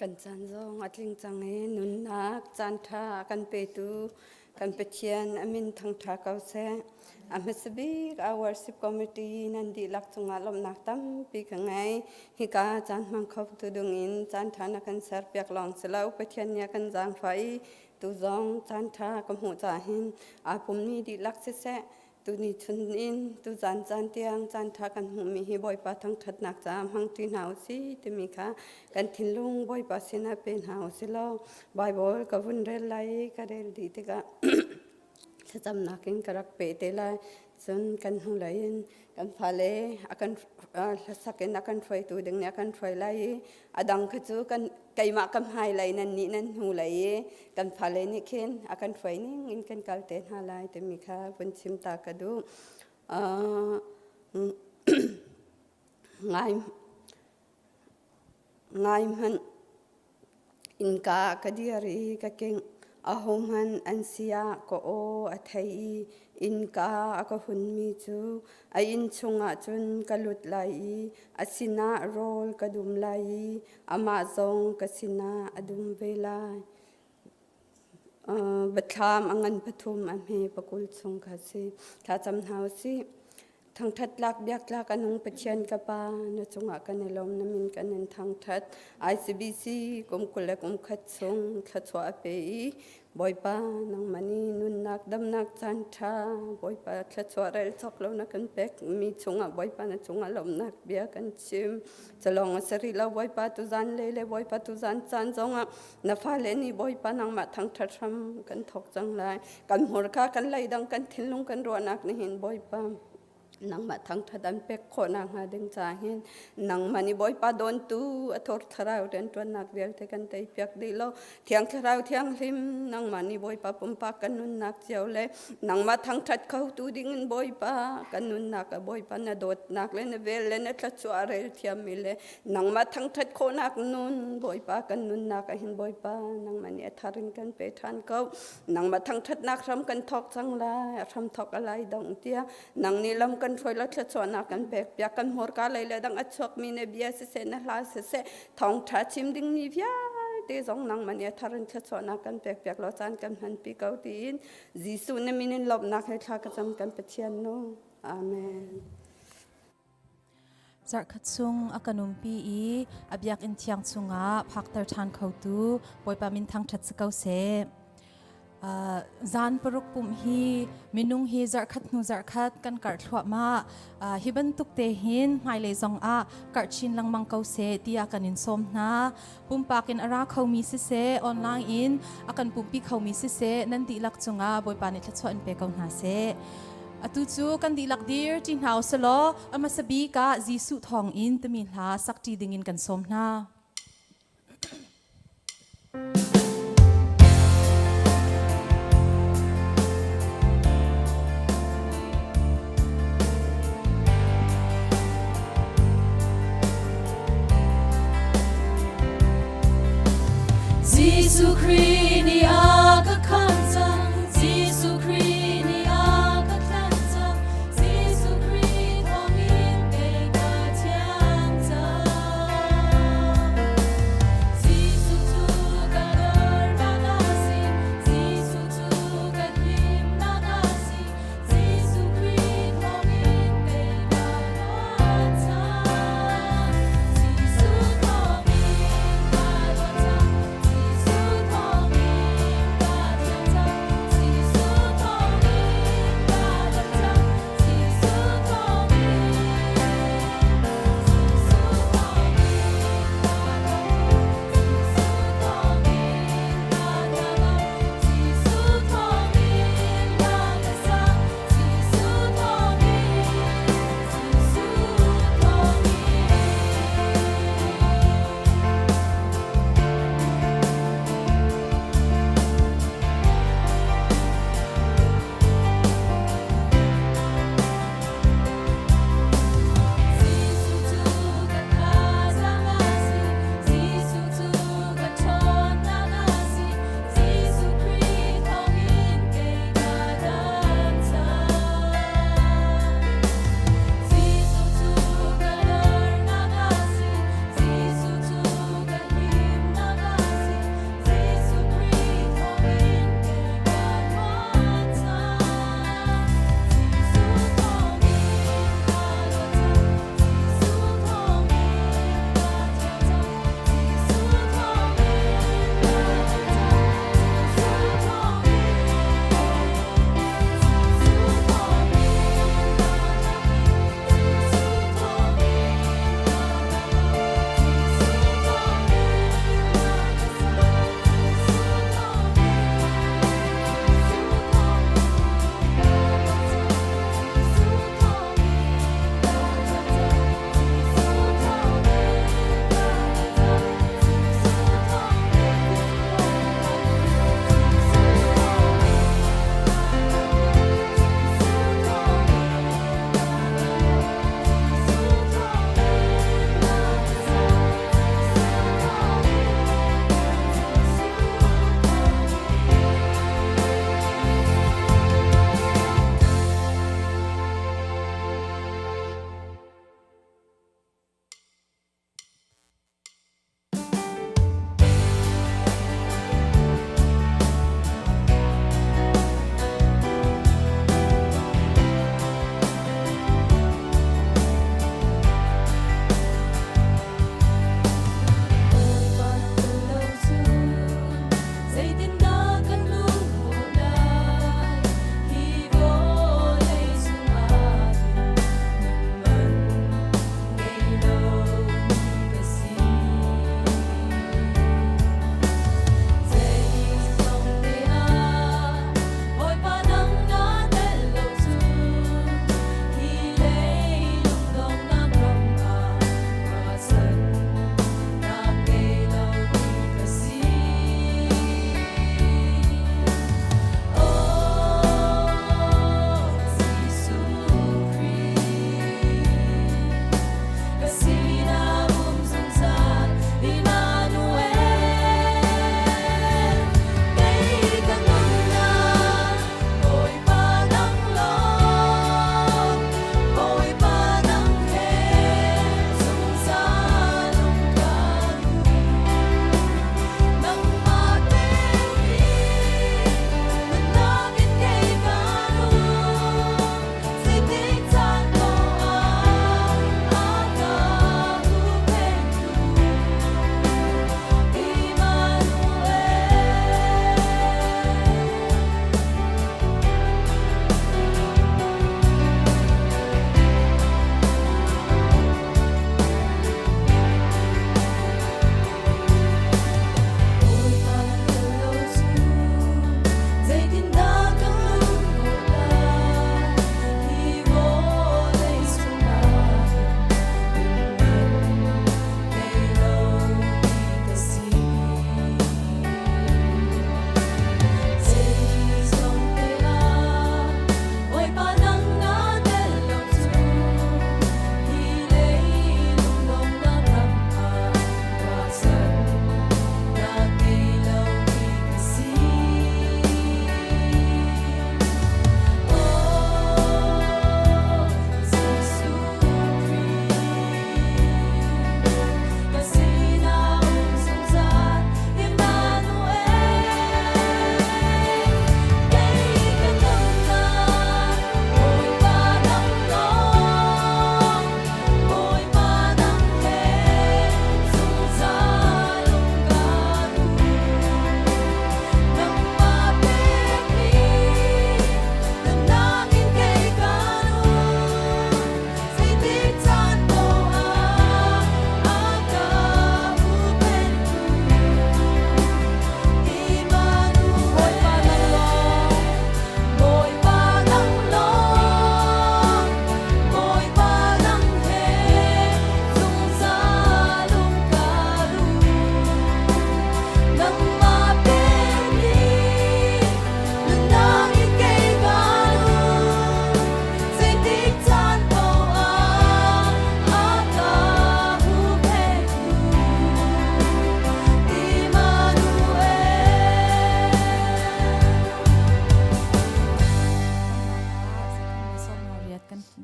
Kan caan zong a tling cang i nunnak caanṭha a kan petu kan Pathian a min thangṭha ko seh. A hmasa bik our worship committee nan dihlak cungah lawmhnak tampi ka ngei. Hika caan hmang kho tu dingin caanṭha na kan serpiak lawng si lo Pathian nih a kan zaangfah i tu zong caanṭha ka hmuh caah hin aa pummi dihlak siseh Tuni chun in tuzan caan tiang caanṭha kan hmuhmi hi Bawipa thangṭhatnak caah hmangṭi hna u si timi kha kan thinlung Bawipa sinah pe hna u si law Baibal ka vun rel lai i ka rel dih tikah thlacamnak in ka rak peh te lai. Cun kan hnulei in kan fale a kan hlasak in a kan hruaitu ding nih a kan hruai lai i a dang kha cu kan keimah ka hmailei nan nih nan hnulei i kan fale nih khin a kan hruai ning in kan kal te hna lai timi kha vun chim ta ka duh. Ngai ngai hmanh Innka ah ka dir i ka kingh. Ahohmanh an si ah ka aw a thei i innka a ka hunmi cu a inn chungah cun ka lut lai i a sinah rawl ka dum lai i amah zong ka sinah a dum ve lai. Biathlam a ngan pathum a hme pakul chung kha si. Thlacam hna u sih. Thangṭhat tlak biaktlak a nung Pathian ka Pa, na cungah kan i lawm, na min kan in thangṭhat. ICBC kum 20 le kum khat chung thluachuah a pe i Bawipa nangmah nih nunnak damnak caan ṭha Bawipa thluachuah rel cawk lo na kan pek mi chungah Bawipa na cungah lawmhnak bia kan chim. Calong a si rih lo Bawipa tuzan le le Bawipa tuzan caan zongah na fale nih Bawipa nangmah thangṭhat hram kan thawk cang lai. Kan hmurka kan leidang kan thinlung kan ruahnak nihin Bawipa nangmah thangṭhat an pek khawh nakhnga ding caah hin nangmah nih Bawipa dawntu a thor thlarau rianṭuannak vialte kan teipiak dih lo Thiang Thlarau Thianghlim nangmah nih Bawipa pumpak kan nunnak cio le nangmah thangṭhat khotu dingin Bawipa kan nunnak ah Bawipa na dawtnak le na vel le na thluachuah rel thiammi le nangmah thangṭhat khawhnak nun Bawipa kan nunnak ah hin Bawipa nangmah nih a thar in kan pe ṭhan ko nangmah thangṭhatnak hram kan thawk cang lai a hram thawk a lai dong tiah nang nih lam kan hruai la thluachuahnak kan pek piak kan hmurka lei le dang a chuakmi na bia siseh na hla siseh thawngṭha chim dingmi vialte zong nangmah nih a thar in thluachuahnak kan pek piak law caan kan hmanpi ko tiin Jesuh na min in lawmhnak he thla ka cam kan Pathian nu. Amen. Zarhkhat chung a kan umpi i a biakinn thiang chungah phakter ṭhan khotu Bawipa min thangṭhat si ko seh. Zan paruk pumh hi minung hi zarhkhat hnu zarhkhat kan karh thluahmah. Hi bantuk te hin hmailei zong ah karh chin lengmang ko seh tiah kan in sawm hna. Pumpak in a ra khomi siseh, online in a kan pumpi khomi siseh, nan dihlak cungah Bawipa nih thluachuah in pe ko hna seh. Atu cu kan dihlak dir ṭi hna usih a hmasa bik ah Jesuh thawngin timi hla sak ṭi dingin kan sawm hna. Jesuh Khrih nih a ka khamh cang Jesuh Khrih nih a ka tlanh cang Jesuh Khrih thawngin kei ka thiang cang Jesuh cu ka dornak a si Jesuh cu ka himnak a si Jesuh Khrih thawngin kei ka luat cang Jesuh thawngin ka luat cang Jesuh thawngin.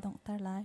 donghter lai.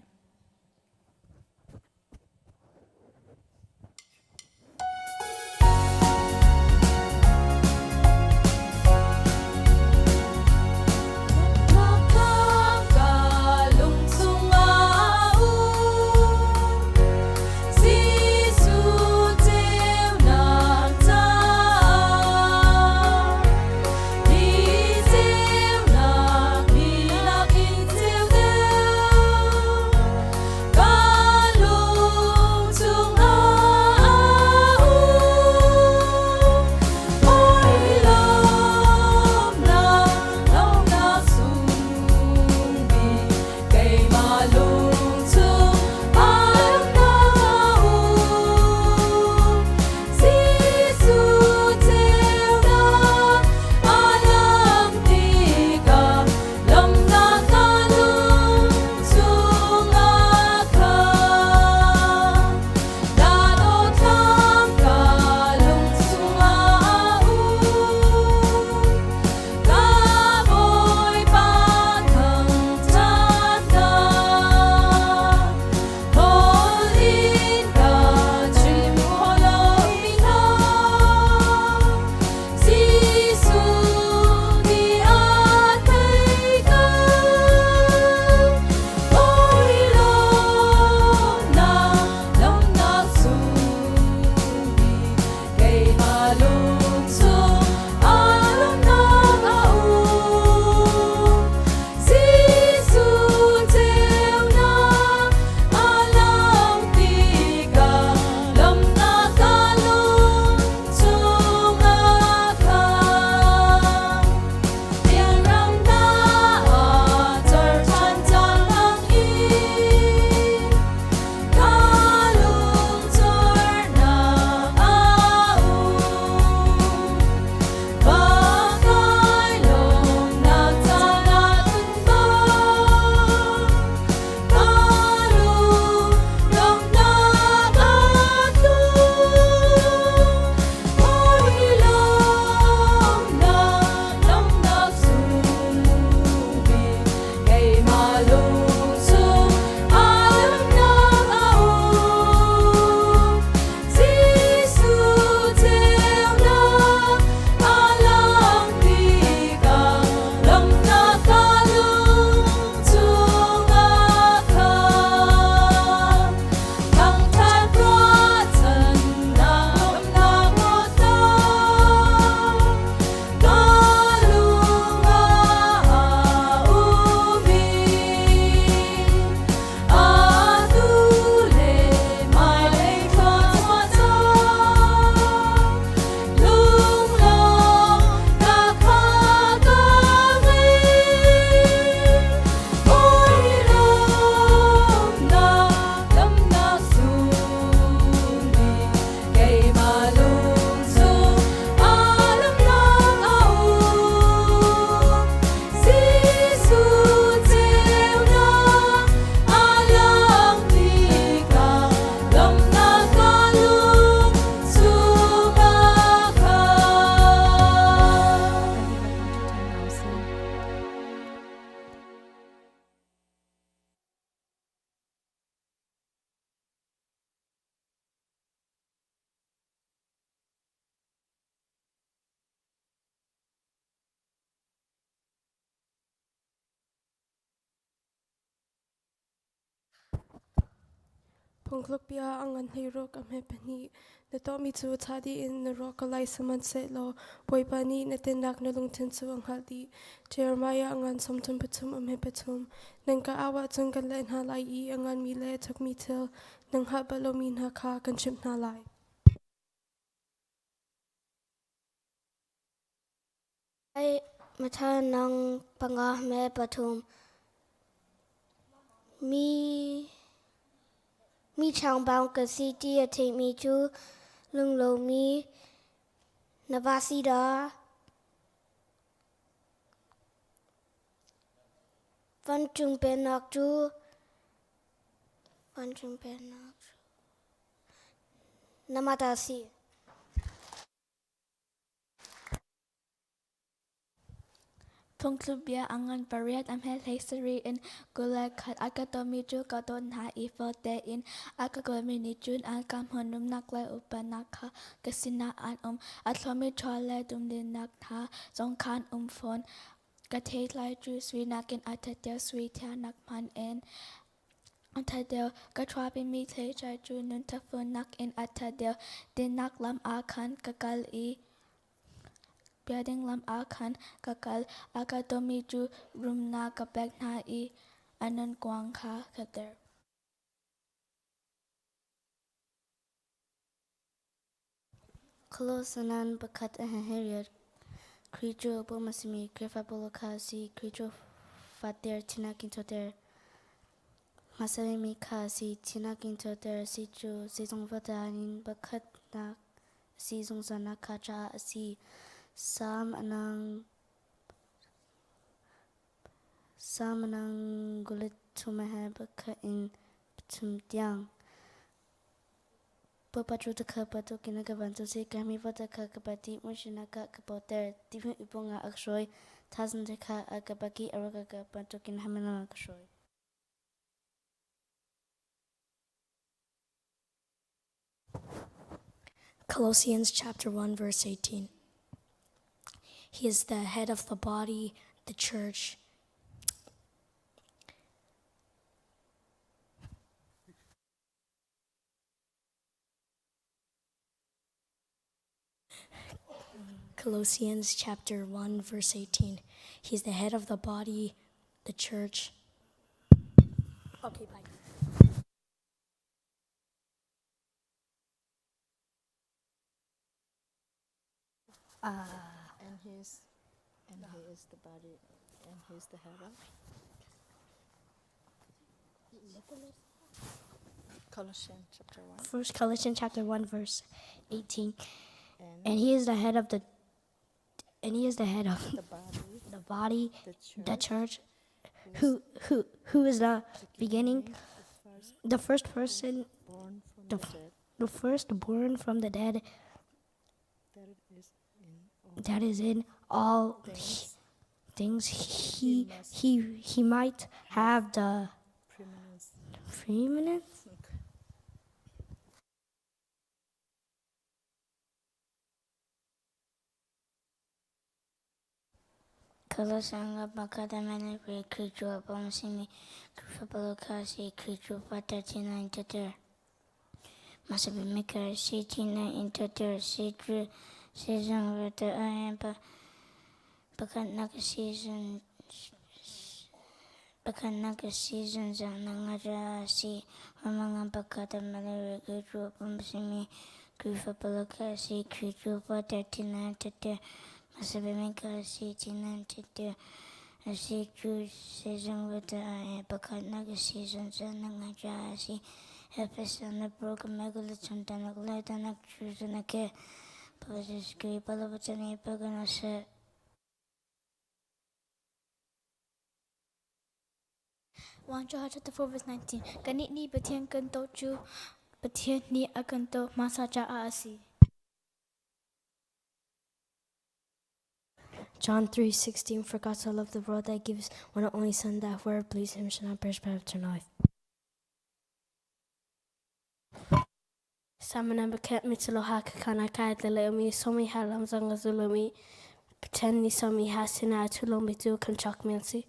Phungthluk bia a ngan hleiruk a hme pahnih. Na tuahmi cu ṭha dih in na ruah ko lai sihmanhsehlaw Bawipa nih na tinnak na lungthin cu a hngalh dih. Jeremiah a ngan 33 a hme pathum. Nan ka au ahcun kan leh hna lai i a nganmi le a thukmi thil nan hngalh bal lomi hna kha kan chimh hna lai. Matthai nang panga hme pathum. Mi mi changbaang ka si ti a theihmi cu lunglomi na va si dah? Vancung pennak cu vancung pennak cu nama ta si. Phungthlukbia a ngan pariat a hme hlei sarih in 21 a ka dawmi cu ka dawt hna i fel tein a ka kawlmi nih cun an ka hmuhnumnak le upatnak kha ka sinah an um. A thlomi ṭhawl le dumdinnak hna zong kha an um fawn. Ka theitlai cu sui nakin a ṭhat deuh, sui thiangnak hmanh in a ṭhat deuh. Ka chuahpimi thleitlai cu nun thafunnak in a ṭhat deuh. Dinnak lam ah khan ka kal i Biading lam ah khan ka kal, a ka dawmi cu rumnak ka pek hna i a nunkuang kha ka derh. Kolosanan pakhat a heriat Khrih cu pum a simi Khrihfabu kha a si. Khrih cu fater thinak in coter hmasa mi kha a si. Thinak in coter a si cu zeizong vialte ah in pakhatnak a si zungzalnak kha caah a si. Salm anang gulit thumahe pakhat in pathum tiang. Papa cu takha patukin ka van cu si kami va takha ka pati mushina ka ka poter ti hu ipunga akshroi thasan takha ka baki araka ka patukin hamana ka shroi. Colossians chapter 1 verse 18. He is the head of the body, the church. Colossians chapter 1 verse 18. He's the head of the body, the church. Okay, bye. And he's and he is the body and he's the head of Colossians chapter 1. First Colossians chapter 1 verse 18. And, and he is the head of the and he is the head of the body, the, body, the church, the church who who who is the beginning, the first the first person, born from the, the dead, the first born from the dead, that it is in all that is in all things things he he he might have the preeminence. preeminence. Okay. Kolosanga pakhat a mene Khrih cu a pom simi Khrihfabu kha a si. Khrih cu Fater thihnak in thawhter hmasa bikmi kha a si. Thihnak in thawhter a si cu zeizong vialte ah pakhatnak a si pakhatnak a si zungzalnak ngacha a si. Ramanga pakhat a mene Khrih cu a pom simi Khrihfabu kha a si. Khrih cu Fater thihnak in thawhter hmasa bikmi kha a si. Thihnak in thawhter a si cu zeizong vialte ah pakhatnak a si zungzalnak ngacha a si. Efesan program chuntanak laidanak chuzanak Paziski palabachani paganase. 1 John chapter 4 verse 19 Kannih nih Pathian kan dawt cu Pathian nih a kan dawt hmasa caah a si. John 3:16 For God so loved the world that gives one and only son that whoever believes him shall not perish but have eternal life. Samana bakat mitaloha kakana kai leleumi somi halam zanga zulumi pretend ni somi hasina tulomi tu kanchak milsi.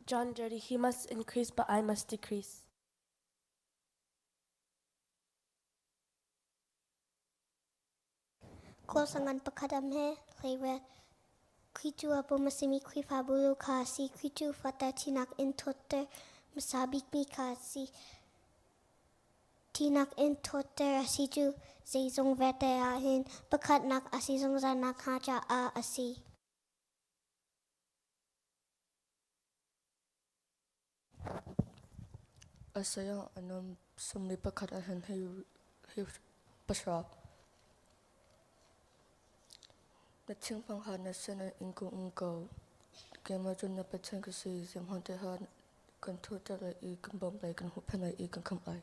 John 30, he must increase, but I must decrease. Kawlsangan pakhat am he hleivet Khrih cu a pum a simi Khrihfabu lu kha a si. Khrih cu fater thinak in thawtter hmasa bikmi kha a si. Thinak in thawtter a si cu zeizong vialte ah hin pakhatnak a si zungzal nakhnga caah a si. Isaiah anam 41 ah hin hi pasarih. Na thingpang ha na sin ah in ka um ko. Keimah cu na Pathian ka si, zeihmanh te ha kan thuhter lai i kan bawmh lai, kan huhphenh lai i kan khamh lai.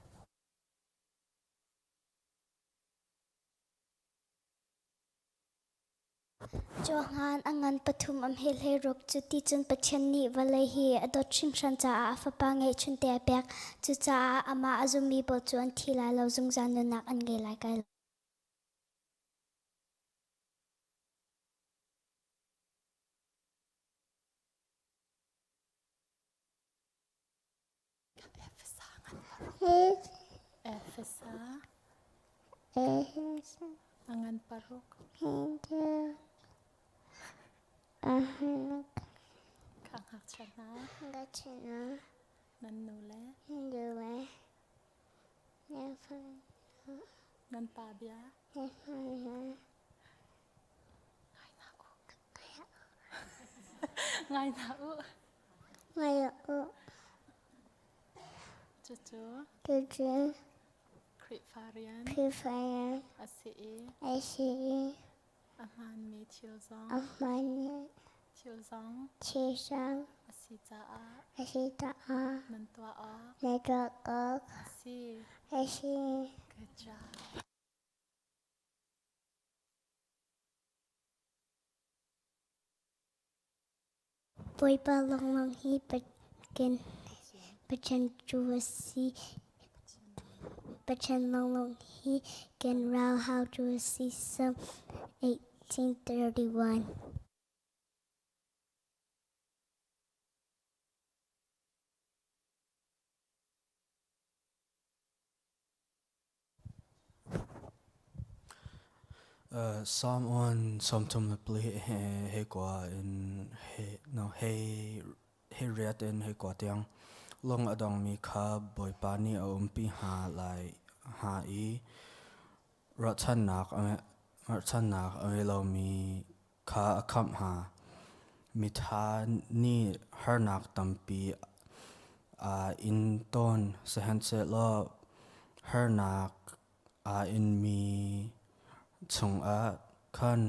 Johan a ngan pathum a hmel he ruk. Cuticun Pathian nih vawlei hi a dawt hringhran caah a Fapa ngeihchunte a pek. Cucaah amah a zummi paoh cu an thi lai lo, zungzal nunnak an ngei lai kai lo. Efesa a ngan paruk. Kha ngakchia hna. Nan nu le. Nan pa bia. Ngai hna u. Ngai hna u. Ngai u. Cucu. Cucu. Khrihfa rian. Khrihfa rian. A si i. A si i. A hmaanmi thil zong. A hmaanmi. Thil zong. Thil zong. A si caah. A si caah. Nan tuah awk. Nan tuah awk. A si. A si. Good job. Bawipa lawnglawng hi Pathian cu a si. Pathian lawnglawng hi kan rauhau cu a si. Psalm 18:31. Psalm 1 34 he kua in he no he he riat in he kua tiang lung a dongmi kha Bawipa nih a umpi hna lai hna i ruahchannak ruahchannak a ngei lomi kha a khamh hna. Mitha nih harnak tampi aa in tawn, sihmanhsehlaw harnak aa inmi chungah khan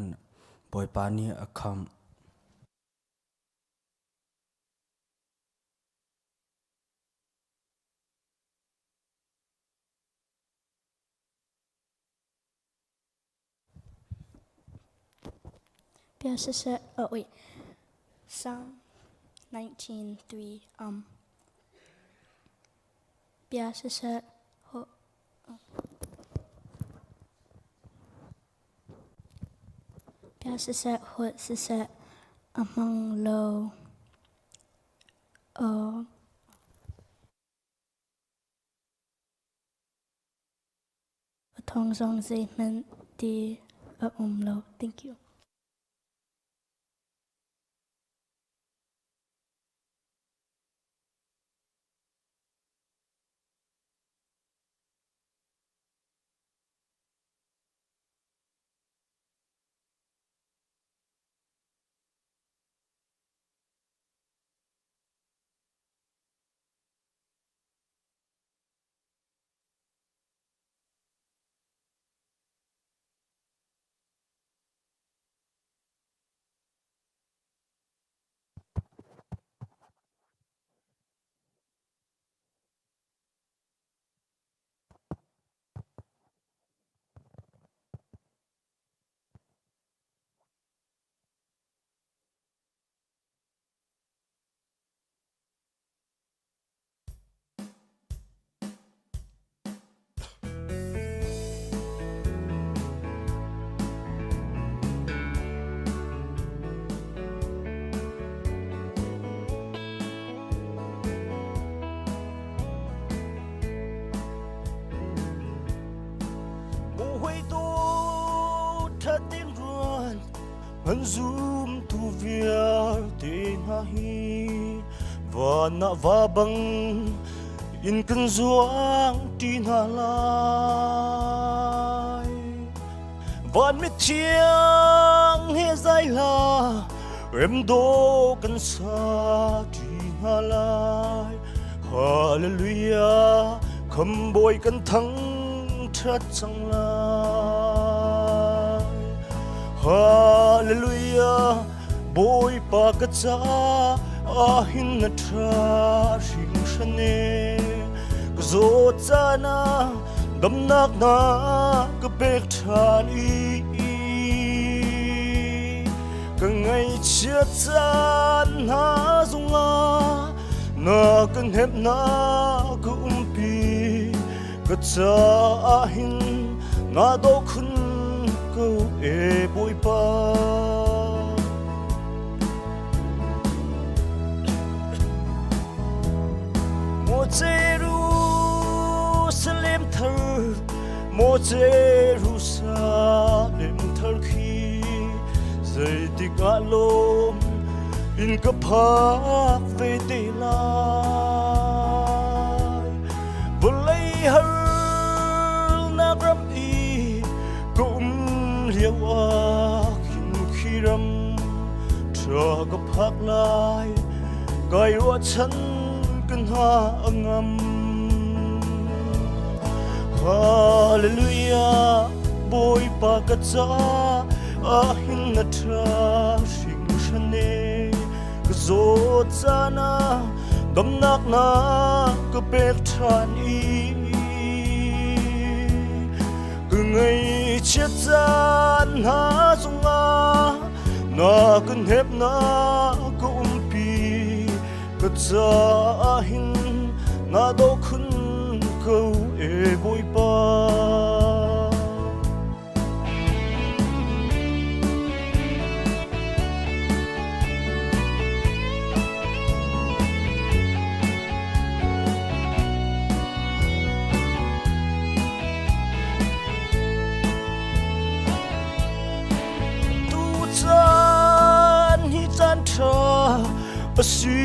Bawipa nih a khamh. Bia siseh, oh wait, Psalm 19:3 um Bia siseh, ho Bia siseh, holh siseh, a hmang lo. Uh, A thawng zong zeihmanh ti a um lo. Thank you. An zumtu vialte hna hi van ah va bang in kan zuang ṭi hna lai. Van mithiang he zai hla remdo kan sa ṭi hna lai. Hallelujah, khambawi kan thang ṭhat cang lai. Hallelujah, Bawipa ka ca ah hin na ṭha hringhran e. Ka zawt caan ah damnak na ka pek ṭhan i. Ngaihchiat caan hna zongah na ka hnemh na ka umpi ka caah hin na daw khun ko e Bawipa. Maw Jerusalem thar Maw Jerusalem thar khi zeitik ah lawm in ka phak ve te lai vawlei harnak ram i ka um lio ah khin khi ram ṭha ka phak lai kai ruahchan ka hna a ngam Hallelujah Bawipa ka ca ah hin na ṭha hringhran e ka zawt caan ah damnak na ka pek ṭhan i ka ngaihchiat caan hna zongah na ka hnep na ka umpi ka caah hin na daw khun ko e Bawipa. Tucaan hi caan ṭha a si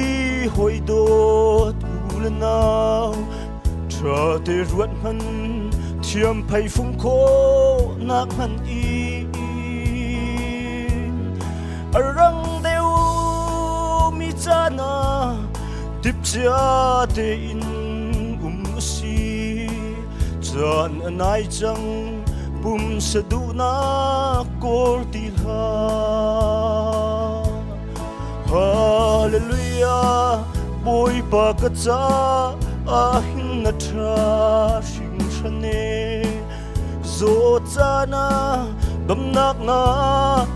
hawi dawt u le nau ṭha te ruat hman thiam phei fung khawhnak hman i a rang deuh mi caan ah dipcia tein um a si Caan a nai cang pumsa duhnak kawl ti hlah. Hallelujah Bawipa ka ca ah hin na ṭha hringhran e. Zaw caan ah damnak na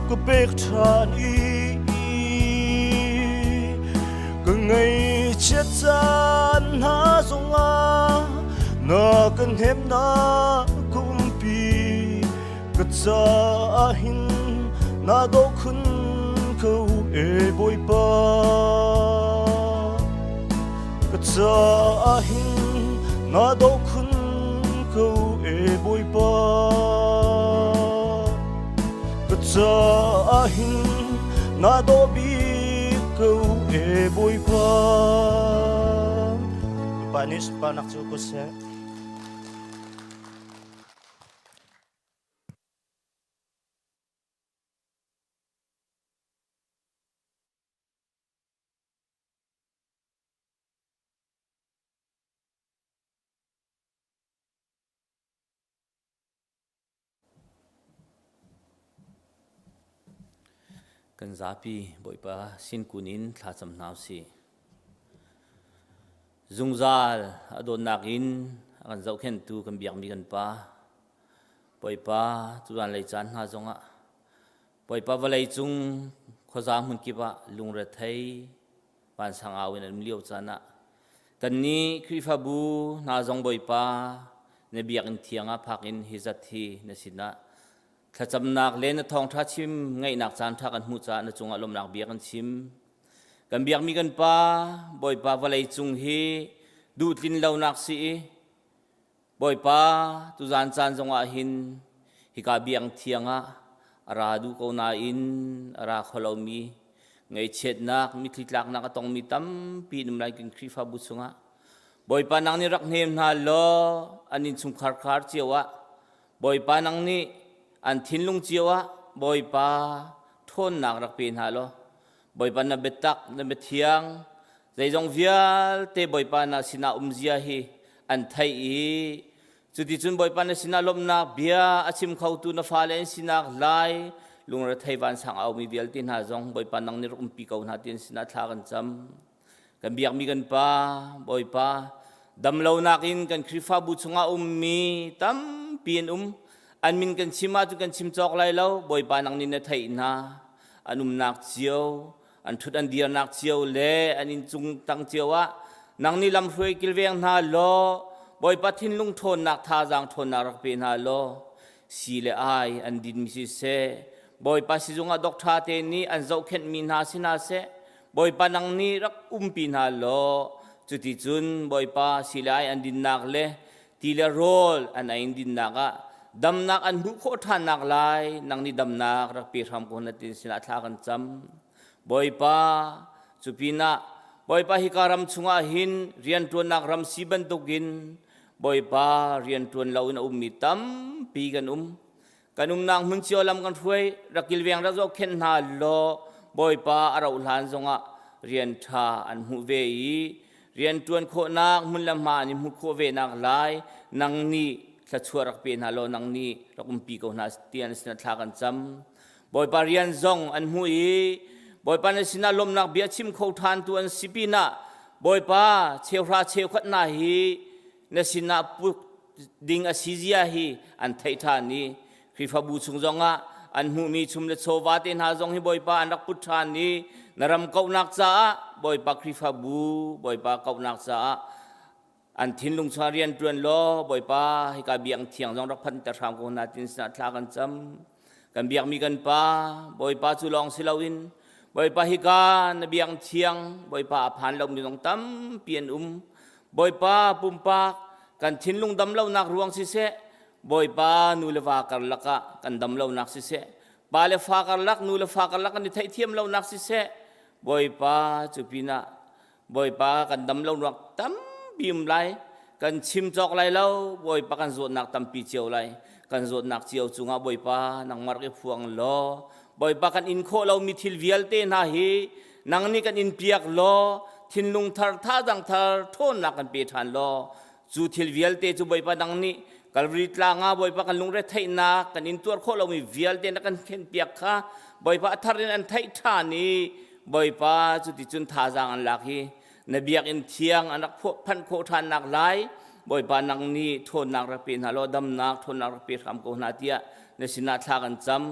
ka pek ṭhan i Ka ngaihchiat caan hna zongah na ka hnem na ka umpi ka caah hin na daw khun ko e Bawipa ka caah hin na daw khun ko e Bawipa Ka caah hin na daw bik ko e Bawipa. Bawipa nih sunparnak cu ko seh. Kan zapi Bawipa sin kun in thlacam hna usih. Zungzal a dawtnak in a kan zohkhenhtu kan biakmi kan Pa, Bawipa tutan lei caan hna zongah Bawipa vawlei cung khuaza hmun kip ah lungrethei vansang au in an um lio caan ah kannih Khrihfabu hna zong Bawipa na biakinn thiang ah phak in hi zat hi na sinah thlacamnak le na thawngṭha chim ngaihnak caan ṭha kan hmuh caah na cungah lawmhnak bia kan chim. Kan biakmi kan Pa Bawipa vawlei cung hi duhtlin lonak si i Bawipa, tuzan caan zongah hin hika biang thiang ah a ra duh ko nain a ra kho lomi ngaihchiatnak mitthli tlaknak a tongmi tampi an um lai kan Khrihfabu chungah. Bawipa nang nih rak hnem hna law an innchungkhar khar cio ah Bawipa nang nih an thinlung cio ah Bawipa ṭhawnnak rak pe hna law Bawipa na biatak na biathiang zeizong vialte Bawipa na sinah umzia hi an theih i cuticun Bawipa na sinah lawmhnak bia a chim khotu na fale an sinak lai lungrethei vansang a aumi vialte hna zong Bawipa nang nih rak umpi ko hna ti an sinah thla kan cam kan biakmi kan pa Bawipa damlonak in kan Khrihfabu chungah ummi tampi an um an min kan chim ahcun kan chim cawk lai lo Bawipa nang nih na theih hna. An umnak cio, an ṭhut an dirnak cio le an inncung tang cio ah nang nih lamhruai kilveng hna law Bawipa thinlung ṭhawnnak thazaang ṭhawnnak rak pe hna law si le ai an dinmi siseh Bawipa sizung ah doctor te nih an zohkhenhmi hna si hna seh Bawipa nang nih rak umpi hna law cuticun Bawipa si le ai an dinnak le ti le rawl an ei in dinnak ah damnak an hmuh khawh ṭhannak lai nang nih damnak rak pe hram ko na tin sinah thla kan cam Bawipa cu pinah Bawipa hika ram chungah hin rianṭuannak ram si bantukin Bawipa rianṭuan loin a ummi tampi kan um kan umnak hmun cio lam kan hruai rak kilveng rak zohkhenh hna law Bawipa a rauh hlan zongah rian ṭha an hmuh ve i rian ṭuan khawhnak hmun le hma an i hmuh khawh ve nak lai nang nih thluachuah rak pe hna law nang nih rak umpi ko hna tiah na sinah thla kan cam Bawipa rian zong an hmuh i Bawipa na sinah lawmhnak bia chim kho ṭhan tu an si pinah Bawipa cheuhra cheukhat hna hi na sinah puk ding a si zia hi an theih ṭhan i Khrihfabu chung zongah an hmuhmi chum le chawva te hna zong hi Bawipa an rak put ṭhan i na ram kauhnak caah Bawipa Khrihfabu Bawipa kauhnak caah an thinlung chungah rian ṭuan law Bawipa hika biang thiang zong rak phanter hram ko hna tin sinah thla kan cam kan biakmi kan pa Bawipa cu lawng si loin Bawipa hika na biang thiang Bawipa a phan lomi zong tampi an um Bawipa pumpak kan thinlung dam lonak ruang siseh Bawipa nu le va karlak ah kan dam lonak siseh pa le fa karlak nu le fa karlak kan i theihthiam lonak siseh Bawipa cu pinah Bawipa kan dam lonak tampi um lai kan chim cawk lai lo Bawipa kan zawtnak tampi cio lai kan zawtnak cio cungah Bawipa nangmah rak i phuang law Bawipa kan in khawh lomi thil vialte hna hi nang nih kan in piak law thinlung thar thazaang thar ṭhawnnak kan pe ṭhan law cu thil vialte cu Bawipa nang nih Kalvari tlang ah Bawipa kan lungre theihnak kan in tuar khawh lomi vialte na kan khenpiak kha Bawipa a thar in an theih ṭhan i Bawipa cuticun thazaang an lak hi na biakinn thiang an rak phanh khawh ṭhannak lai Bawipa nang nih ṭhawnnak rak pe hna law damnak ṭhawnnak rak pe hram ko hna tiah na sinah thla kan cam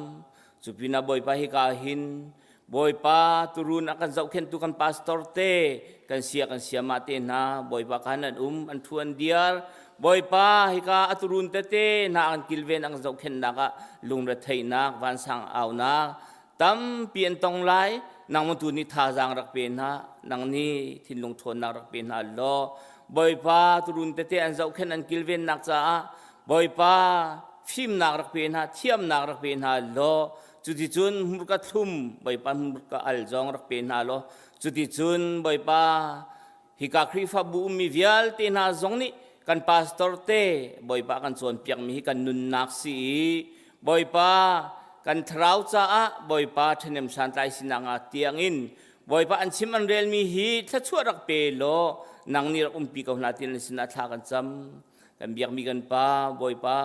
cu pinah Bawipa hika hin Bawipa turun a kan zohkhenhtu kan pastor te kan sia kan siama te hna Bawipa khan an um an thu an diar Bawipa hika a turun tete hna an kilven an zohkhenhnak ah lungretheihnak vansang aunak tampi an tong lai nang tu nih thazaang rak pe hna nang nih thinlung ṭhawnnak rak pe hna law Bawipa turun tete an zohkhenh an kilvennak caah Bawipa fimnak rak pe hna thiamnak rak pe hna law Cuticun hmurka thlum Bawipa hmurka al zong rak pe hna law cuticun Bawipa hika Khrihfabu ummi vialte hna zong nih kan pastor te Bawipa kan cawnpiakmi hi kan nunnak si i Bawipa kan thlarau caah Bawipa ṭhahnem santlai sinak ah tiangin Bawipa an chim an relmi hi thluachuah rak pe law nang nih rak umpi ko hna ti na sinah thla kan cam. Kan biakmi kan Pa, Bawipa,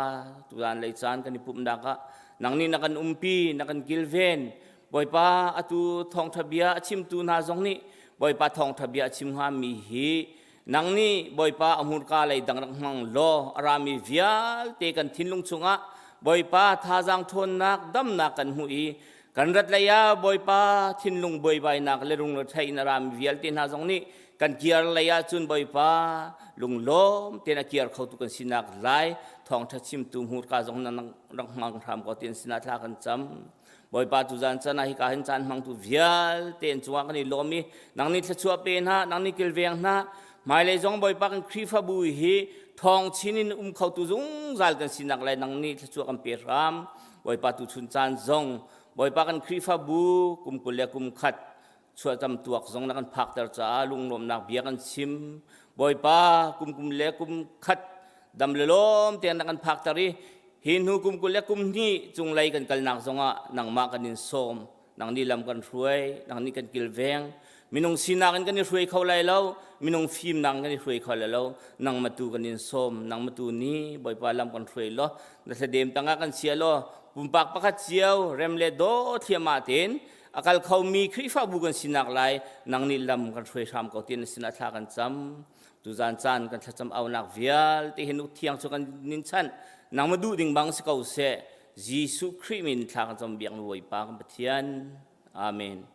tuzan lei caan kan i pumhnak ah nang nih na kan umpi, na kan kilven. Bawipa, atu thawngṭha bia a chimtu hna zong nih Bawipa thawngṭha bia a chim hngami hi nang nih Bawipa a hmurka lei dang rak hmang law a rami vialte kan thinlung chungah Bawipa thazaang ṭhawnnak damnak kan hmuh i kan rat lei ah Bawipa thinlung buaibainak le lungretheih in a rami vialte hna zong nih kan kiar lei ah cun Bawipa lunglawm tein a kiar khotu kan sinak lai thawngṭha chimtu hmurka zong na rak hmang hram ko ti'n sinah thla kan cam Bawipa tu zan chan ah hika hin caan hmangtu vialte an cungah kan i lawm i nang nih thluachuah pe hna nang nih kilveng hna hmailei zong Bawipa kan Khrihfabu hi thawng chin in um khotu zungzal kan sinak lai nang nih thluachuah kan pe hram Bawipa tu chun caan zong Bawipa kan Khrihfabu kum 20 le kum khat chuahcam tuak zong na kan phakter caah lunglawmnak bia kan chim Bawipa kum kum le kum khat dam le lawm tein na kan phakter i hi hnu kum 20 le kum hnih cunglei kan kalnak zongah nangmah kan in sawm nang nih lam kan hruai nang nih kan kilveng minung sinak in kan i hruai kho lai lo minung fimnak in kan i hruai kho lai lo nangmah tu kan in sawm nangmah tu nih Bawipa lam kan hruai law na thladem tangah kan chia law pumpak pakhat cio rem le daw thliahmah tein a kal khomi Khrihfabu kan sinak lai nang nih lam kan hruai hram ko ti na sinah thla kan cam tuzan caan kan thlacam aunak vialte hi nuk thiang cu kan nin chanh nang ma duh ding bang si ko seh Jesuh Khrih min thla kan cam biak mi Bawipa kan Pathian. Amen.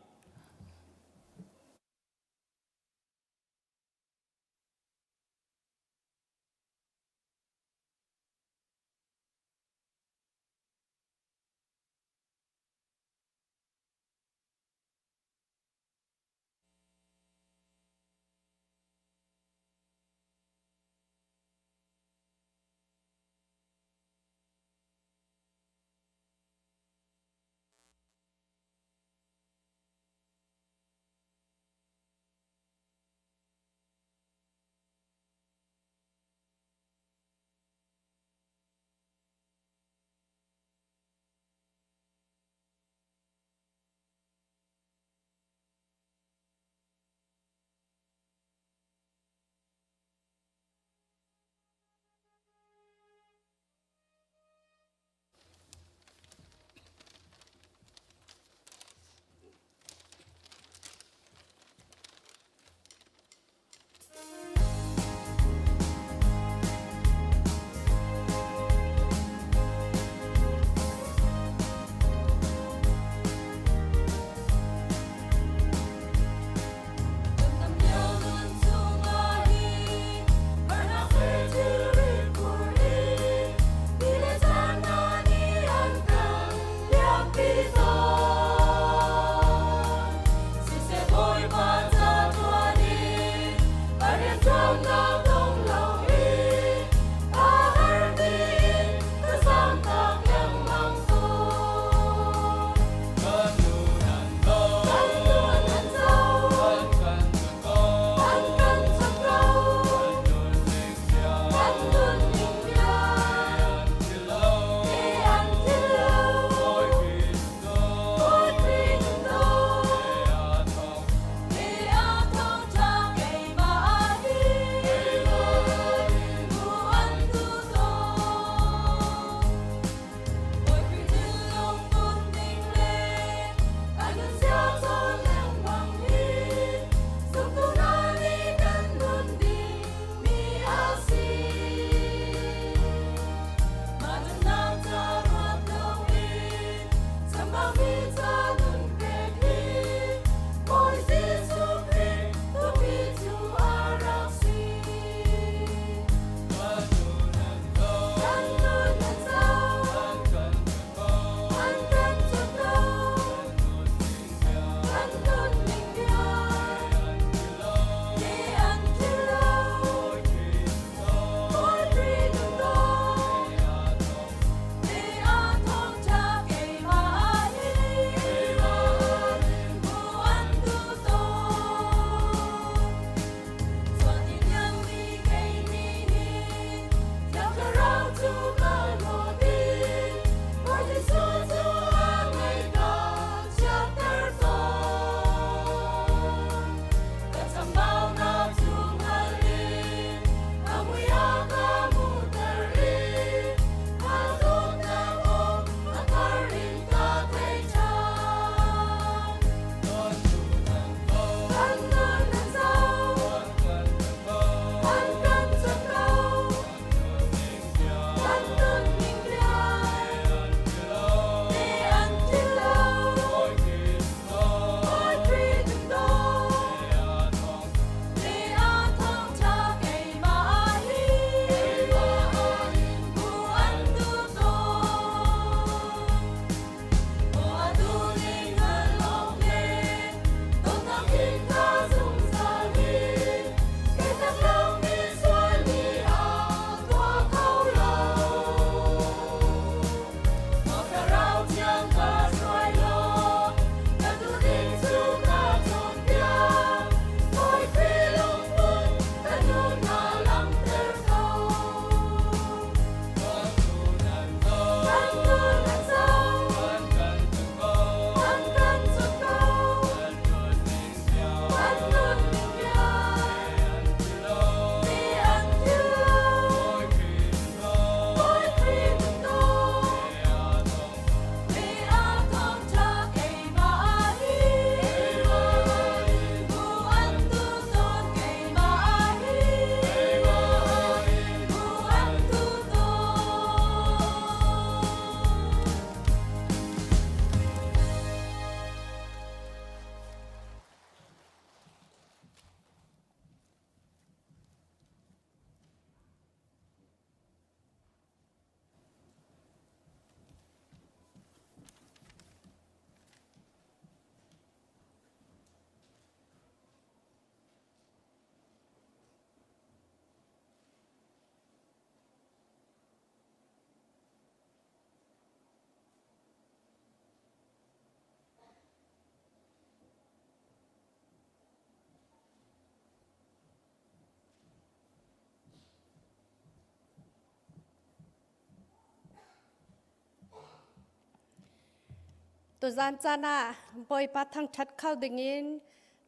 Tuzan caan ah Bawipa thangṭhat kho dingin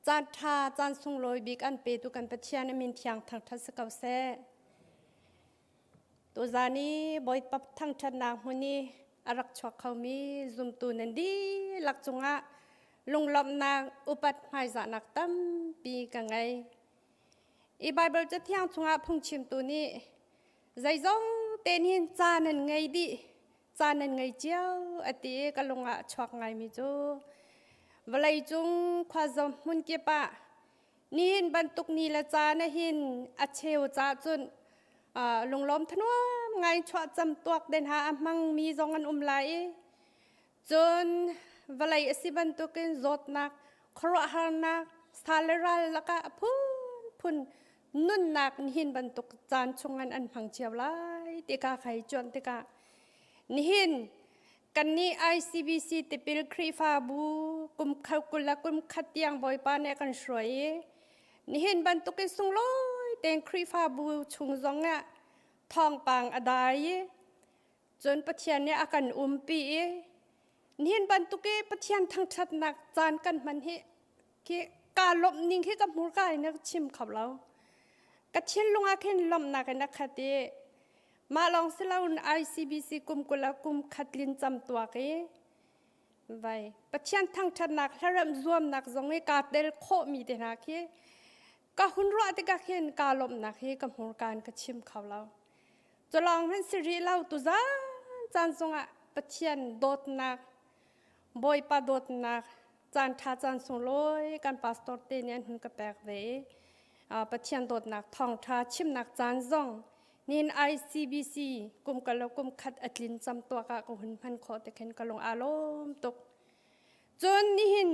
caan ṭha caan sunglawi bik an petu kan Pathian a min thiang thangṭhat si ko seh. Tuzan i Bawipa thangṭhatnak hmun i a rak chuak khomi zumtu nan dihlak cungah lunglawmhnak upat hmaizahnak tampi ka ngei. I Baibal Cathiang chungah phungchimtu nih zeizong te hin ca nan ngei dih ca nan ngei cio a ti i ka lung ah a chuak ngaimi cu vawleicung khuazawm hmun kip ah nihin bantuk ni le caan ah hin a cheu ca cun lunglawm thanuam ngai chuah cam tuak den ha a hmangmi zong an um lai i cun vawlei a si bantukin zawtnak khuaruahharnak sa le ral lakah a phunphun nunnak nihin bantuk caan chungin an hmang cio lai ti ka khai cuan tikah nihin kannih ICBC tipil Khrihfabu kum khat kul le kum khat tiang Bawipa nih kan hruai i nihin bantukin sunglawi tein Khrihfabu chung zong ah thawngpang a dai i cun Pathian nih a kan umpi i nihin bantuk i Pathian thangṭhatnak caan kan hman hi khi ka lawmh ning khi ka hmurka in ka chim kho lo ka thinlung ah khin lawmhnak in a khat i mah lawng si loin ICBC kum kul ah kum khat lin cam tuak i vai Pathian thangṭhatnak hlaremh zuamnak zong i kaa tel khawhmi te hna khi ka hun ruah tikah khin kaa lawmhnak hi ka hmurka in ka chim kho lo culawng hmanh si rih lo tuzan caan zongah Pathian dawtnak Bawipa dawtnak caan ṭha caan sunglawi kan pastor te nih an hun ka pek ve i Pathian dawtnak thawngṭha chimnak caan zong nin ICBC kum kalo kum khat a tlin cam tuak ah ka hun hman khawh te khin ka lung aa lawm tuk. Cun nihin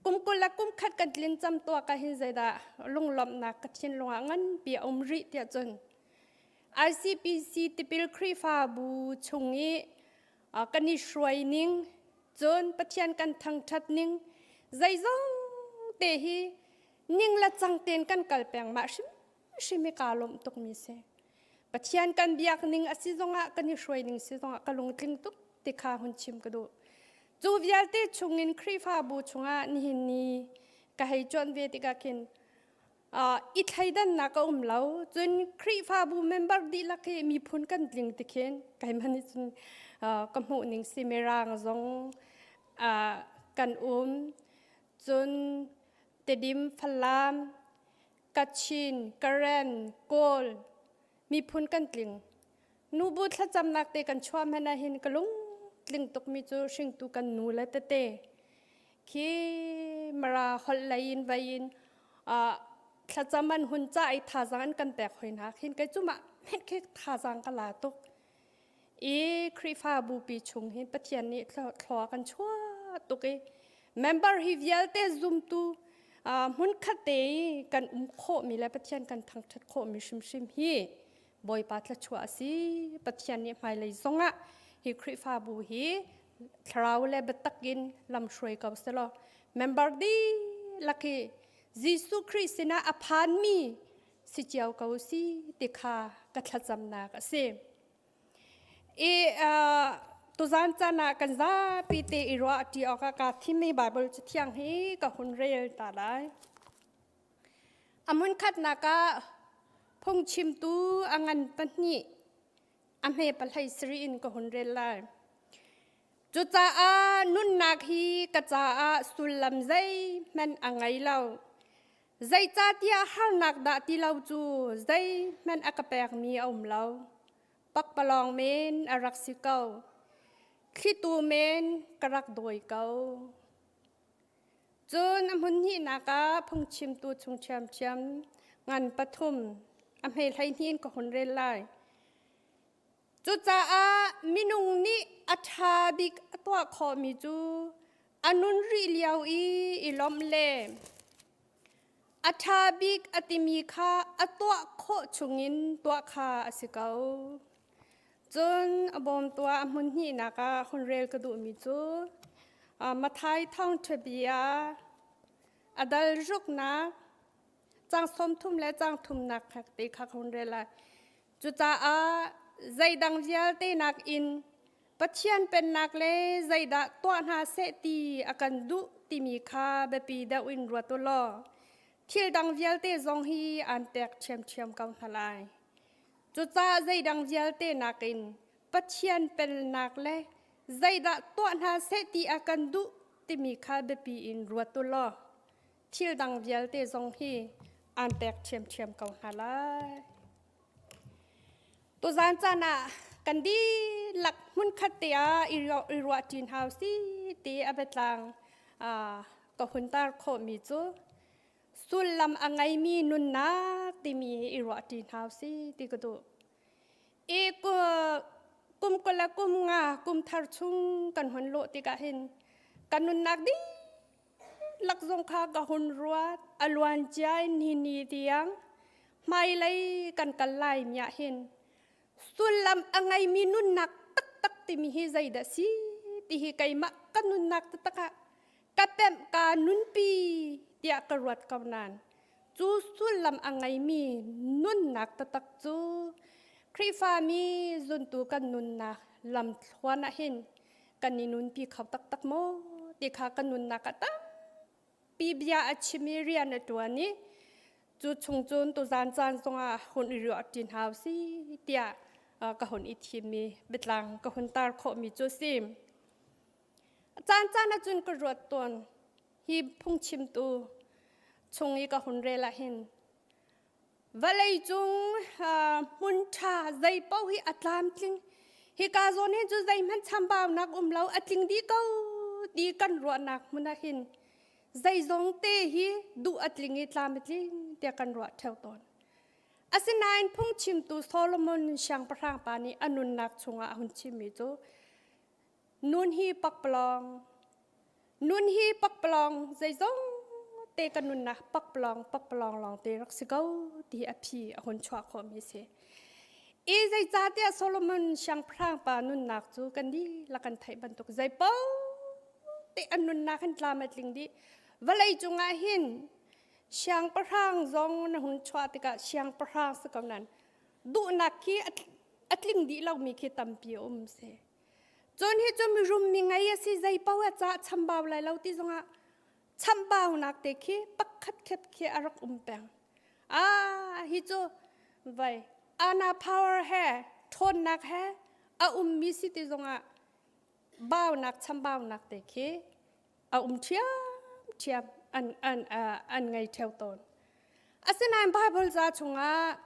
kum 20 le kum khat kan tlin cam tuak ah hin zeidah lunglawmhnak ka thinlung ah nganpi a um rih tiah cun ICPC tipil Khrihfabu chung i kan i hruai ning cun Pathian kan thangṭhat ning zeizong te hi ning le cang tein kan kal peng mah hrimhrim hi kaa lawmh tukmi si. Pathian kan biak ning a si zongah kan i hruai ning si zongah ka lungtling tuk ti kha hun chim ka duh. Cu vialte chungin Khrihfabu chungah nihin ni ka hei cuan ve tikah khin i thleidannak a um lo cun Khrihfabu member dihlak hi miphun kan tling ti khin keimah nih cun ka hmuh ning si mirang zong kan um cun Tedim Falam Kachin Karen Kawl miphun kan tling nubu thlacamnak te kan chuah hmanh ah hin ka lung tling tukmi cu hringtu kan nu le tete khi mara holh lei in vai in thlacam an hun ca i thazang an kan pek hoi hna khin kei cu mah hmenh khi thazang ka la tuk i Khrihfabu pi chung hin Pathian nih thlua kan chuah tuk i member hi vialte zumtu hmun khat te i kan um khawhmi le Pathian kan thangṭhat khawhmi hrimhrim hi Bawipa thluachuah a si. Pathian nih hmailei zongah hi Khrihfabu hi thlarau le biatak in lamhruai ko selaw member dihlak hi Jesuh Khrih sinah a phanmi si cio ko si ti kha ka thlacamnak a si. I tuzan caan ah kan zapi te i ruah ṭi awkah kaa thimmi Baibal Cathiang hi ka hun rel ta lai. A hmunkhatnak ah phungchimtu a ngan pahnih a hme pahlei sarih in ka hun rel lai. Cucaah nunnak hi ka caah sullam zeihmanh a ngei lo. Zeicahtiah harnak dah ti lo cu zeihmanh a ka pekmi a um lo. Pakpalawng men a rak si ko. Thlitu men ka rak dawi ko. Cun a hmun hnihnak ah phungchimtu chung ṭhiamṭhiam ngan pathum a hme 12 in ka hun rel lai. Cucaah minung nih a ṭha bik a tuah khawhmi cu a nun rih lio i i lawmh le a ṭha bik a timi kha a tuah khawh chungin tuah kha a si ko. Cun a bawmtu ah a hmun hnihnak ah hun rel ka duhmi cu Matthai thawngṭha bia a dal ruknak cang 30 le cang thumnak te kha ka hun rel lai. Cucaah zeidang vialte nakin Pathian pennak le zeidah tuah hna seh ti a kan duh timi kha biapi deuh in ruat u law thil dang vialte zong hi aan pek ṭhiamṭhiam ko hna lai. Cucaah zeidang vialte nakin Pathian pennak le zeidah tuah hna seh ti a kan duh timi kha biapi in ruat u law thil dang vialte zong hi aan pek ṭhiamṭhiam ko hna lai. Tuzaan caan ah kan dihlak hmunkhat te ah i ruahṭi hna usih ti a biatlang ka hun tar khawhmi cu sullam a ngeimi nunnak timi i ruahṭi hna usih ti ka duh. I kum kul le kum nga kum thar chung kan hun lawh tikah hin kan nunnak dihlak zong kha ka hun ruat a luan cia in ni ni tiang hmailei kan kal lai mi ah hin sullam a ngeimi nunnak taktak timi hi zeidah si ti hi keimah ka nunnak taktak ah ka pemh ka nunpi tiah ka ruat ko nain cu sullam a ngeimi nunnak taktak cu Khrihfami zuntu kan nunnak lamthluan ah hin kan i nunpi kho taktak maw ti kha kan nunnak ah tampi bia a chim i rian a ṭuan i cu chung cun tuzaan caan zongah hun i ruah ṭi hna si tiah ka hun i thimmi biatlang ka hun tar khawhmi cu si. Caan caan ahcun ka ruat tawn hi phungchimtu chung i ka hun rel ah hin vawlei cung hmun ṭha zei paoh hi a tlamtling hika zawn hin cu zeihmanh chambaunak um lo a tling dih ko ti kan ruahnak hmun ah hin zeizong te hi duh a tling i tlam a tling tiah kan ruah ṭheo tawn. Asinain phungchimtu Solomon siangpahrang pa nih a nunnak chungah a hun chimmi cu nun hi pakpalawng nun hi pakpalawng zeizong te kan nunnak pakpalawng pakpalawng lawng te rak si ko ti a phi a hun chuah khawhmi si. I zeicahtiah Solomon siangpahrang pa nunnak cu kan dihlak kan theih bantuk zeipaoh te an nunnak hin tlam a tling dih. Vawlei cungah hin siangpahrang zong na hun chuah tikah siangpahrang si ko nan duhnak khi a tling dih lomi khi tampi a um si. Cun hi cu mirum mi ngei a si zei paoh a cah chambau lai lo ti zongah chambaunak te khi pakhat khat khi a rak um peng. Ah hi cu vai ana power he ṭhawnnak he a ummi si ti zongah baunak chambaunak te khi a um ṭhiamṭhiam an an an ngei ṭheo tawn. Asinain Bible ca chungah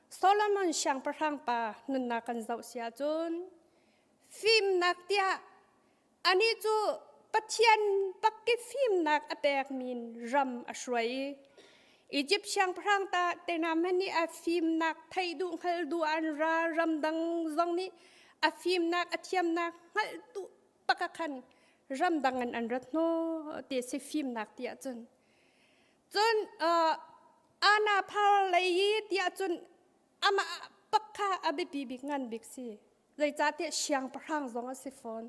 Solomon siangpahrang pa nunnak kan zoh si ahcun fimnak tiah anih cu Pathian pakki fimnak a pekmi ram a hruai i Egypt siangpahrang ta te hna hmanh nih a fimnak theih duh hngalh duh an ra ramdang zong nih a fimnak a thiamnak hngalh duh bak ah khan ramdang in an rat hnaw ti si fimnak ti ahcun cun ana phar lei i ti ahcun amah pak kha a biapi bik ngan bik si zeicahtiah siangpahrang zong a si fawn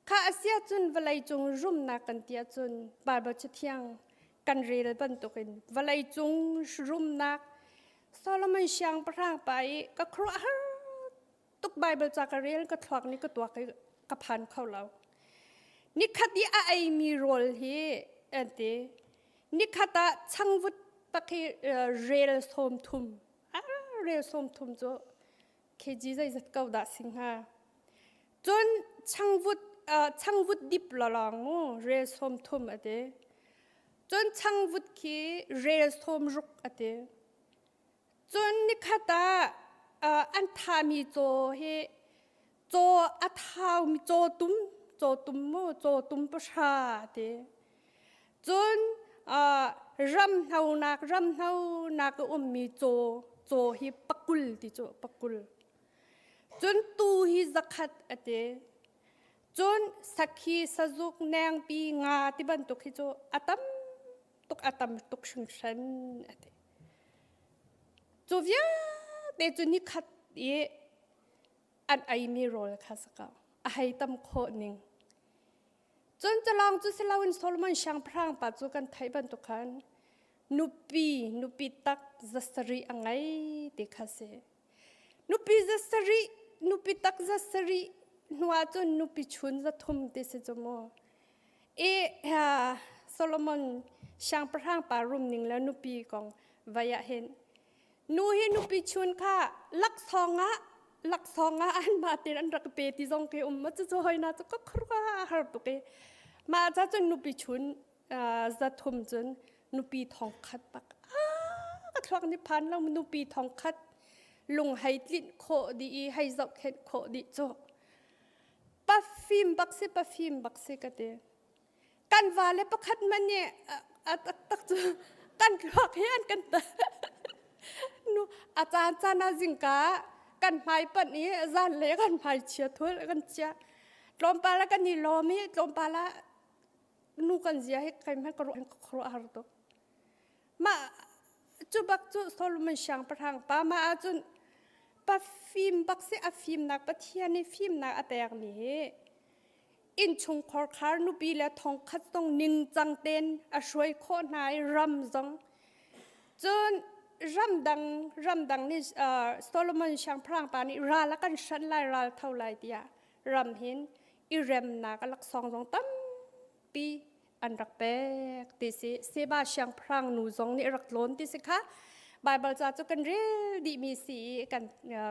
kha a si ahcun vawlei cung rumnak kan ti ahcun Bible Cathiang kan rel bantukin vawlei cung rumnak Solomon siangpahrang pa i ka khuaruahhar tuk Bible ca ka rel ka thluak nih ka tuak i ka phan kho lo. Nikhat i a eimi rawl hi an ti. Nikhat ah changvut pak hi rel 30 rel 30 cu kg zeizat ko dah si hnga. Cun changvut changvut dip lawng mu rel 30 a ti. Cun changvut khi rel 60 a ti. Cun nikhat ah an thahmi caw hi caw a thaumi cawtum cawtum mu cawtum pahra ti. Cun ramhnonak ramhnonak a ummi caw caw hi pakul ti cu pakul. Cun tuu hi zakhat a ti. Cun sakhi sazuk nengpi nga ti bantuk hi cu a tam tuk a tam tuk hringhran a ti. Cu vialte cu nikhat i an eimi rawl kha si ko. A hei tam khawh ning. Cun culawng cu si loin Solomon siangpahrang pa cu kan theih bantuk khan nupi nupi tak zasarih a ngei ti kha si. Nupi zasarih nupi tak zasarih. Hnuah cun nupi chun 300 ti si cu mu. I Solomon siangpahrang pa rum ning le nupi kong vai ah hin nu hi nupi chun kha laksawng ah laksawng ah anmah tein an rak pe ti zong khi um ma cucu hoi na cu ka khur har tuk i mah ca cun nupi chun 300 cun nupi 1000 bak a thluak ni phan lo nupi 1000 lung hei tlinh khawh dih i hei zohkhenh khawh dih cu pafim bak si pafim bak si ka ti kan va le pakhat man nih a taktak cu kan thluak hi an kan nu a caan caan ah zingka kan hmai panh i zan le kan hmai chia thul kan chia tlawmpal ah kan i lawm i tlawmpal ah nu kan zia hi kai hmanh ka ruah ka khuaruah har tuk mah cu bak cu Solomon siangpahrang pa mah ahcun pa fim bak si a fimnak Pathian i fimnak a pek mi hi innchungkhar khar nupi le 1000 zong ningcang tein a hruai khawh hna i ram zong cun ramdang ramdang nih Solomon siangpahrang pa nih ral a kan hranh lai ral tho lai tiah ram hin i remnak a laksawng zong tampi an rak pek ti si Seba siangpahrang nu zong nih rak tlawn ti si kha Bible ca cu kan rel dihmi si i kan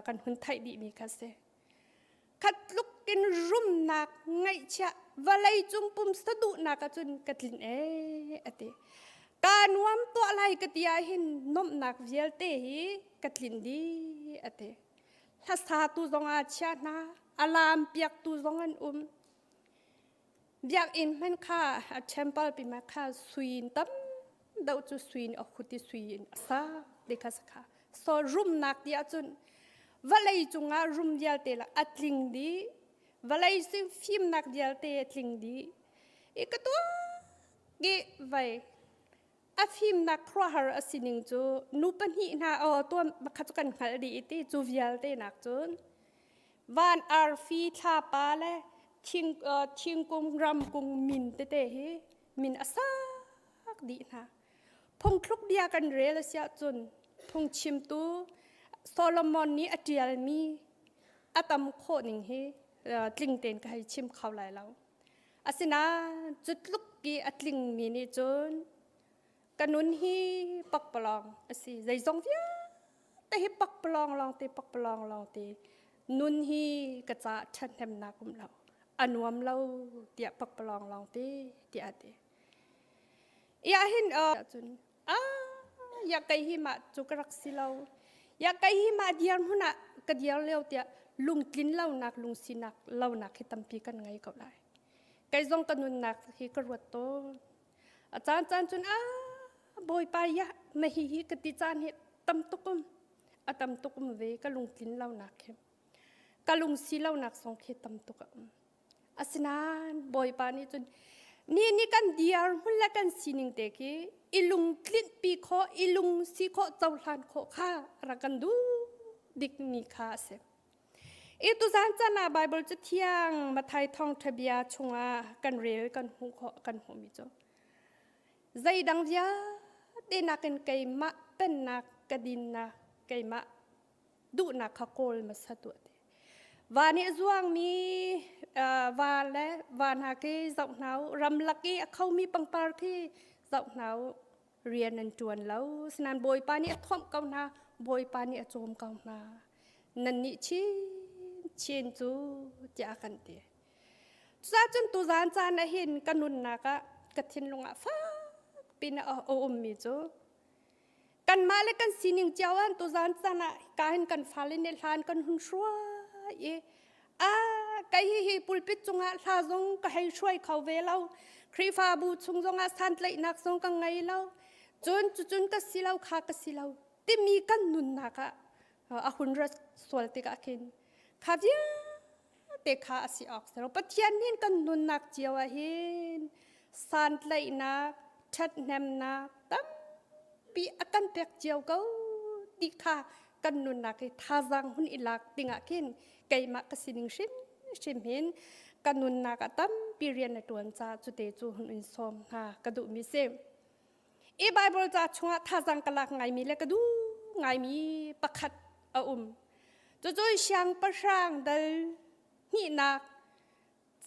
kan hun theih dihmi kha si khat tluk in rumnak ngaihchiah vawlei cung pum saduhnak ahcun ka tlin ee ati ka nuam tuah lai ka ti ah hin nomhnak vialte hi ka tlin dih ati hlasa tu zong ah chia hna alam piak tu zong an um biakinn hman kha a temple pi ma kha suin tam deuh cu suin a khuti suin a sa te kha sakha so rumnak ti ahcun vawlei cungah rum vialte la a tling dih vawlei sin fimnak vialte a tling dih i ka tuak ki vai a fimnak khuaruahhar a sining cu nu pahnih hna aw tuan kha cu kan hngalh dih i ti cu vialte nak cun van arfi thlapa le thing thingkung ramkung min tete hi min a sak dih hna phungthluk bia kan rel a si ahcun phungchimtu Solomon nih a ṭialmi a tam khawh ning hi tling tein ka hei chim kho lai lo. Asinain cu tluk i a tlingmi nih cun ka nun hi pakpalawng a si. Zeizong vialte hi pakpalawng lawngte pakpalawng lawngte nun hi ka caah ṭhathnemnak um lo. A nuam lo tiah pakpalawng lawngte tiah a ti. Ia hin cun ah ya kai hi mah cu ka rak si lo ya kai hi mah diar hmun ah ka diar lio tiah lungtlin lonak lungsinak lonak hi tampi kan ngei ko lai kei zong ka nunnak hi ka ruat tawn a caan caan cun ah bawipa ya na hi hi ka ti caan hi tam tuk um a tam tuk um ve ka lungtlin lonak hi ka lungsi lonak zong khi tam tuk a um Asinain Bawipa nih cun ni nih kan diar hmun le kan sining te khi i lungtlinhpi khawh, i lungsi khawh, cohlan khawh kha rak kan duh bikmi kha a si. I tuzan caan ah Bible cu thiang Mathai thawngṭha bia chungah kan rel kan hmuh khawh kan hmuhmi cu zeidang vialte nakin keimah pennak ka dinnak keimah duhnak kha kawl hmasa tuah ti. Va nih a zuangmi va le va hna khi zoh hna u ramlak i a khomi pangpar khi zoh hna u rian an ṭuan lo sinain Bawipa nih a thuamh ko hna Bawipa nih a cawm ko hna nannih chin chin cu tiah a kan ti cucaah cun tuzaan caan ah hin ka nunnak ah ka thinlung ah fak pin a ummi cu Kanmah le kan sining cio ah tuzaan caan ah ka hin kan fale nih hlan kan hun hruai i a kai hi hi pulpit cungah hla zong ka hei hruai kho ve lo Khrihfabu chung zongah santlaihnak zong ka ngei lo cun cucun ka si lo kha ka si lo timi kan nunnak ah a hun rat sual tikah khin kha vialte kha a si awk si lo Pathian hin kan nunnak cio ah hin santlaihnak ṭhathnemnak tampi a kan pek cio ko ti kha kan nunnak hi thazaang hun i lak dingah khin keimah ka sining hrimhrim hin ka nunnak ah tampi rian a ṭuan caah cute cu hun in sawm hna ka duhmi si. I Bible ca chungah thazaang ka lak ngaimi le ka duh ngaimi pakhat a um. Cucu siangpahrang dal. hnihnak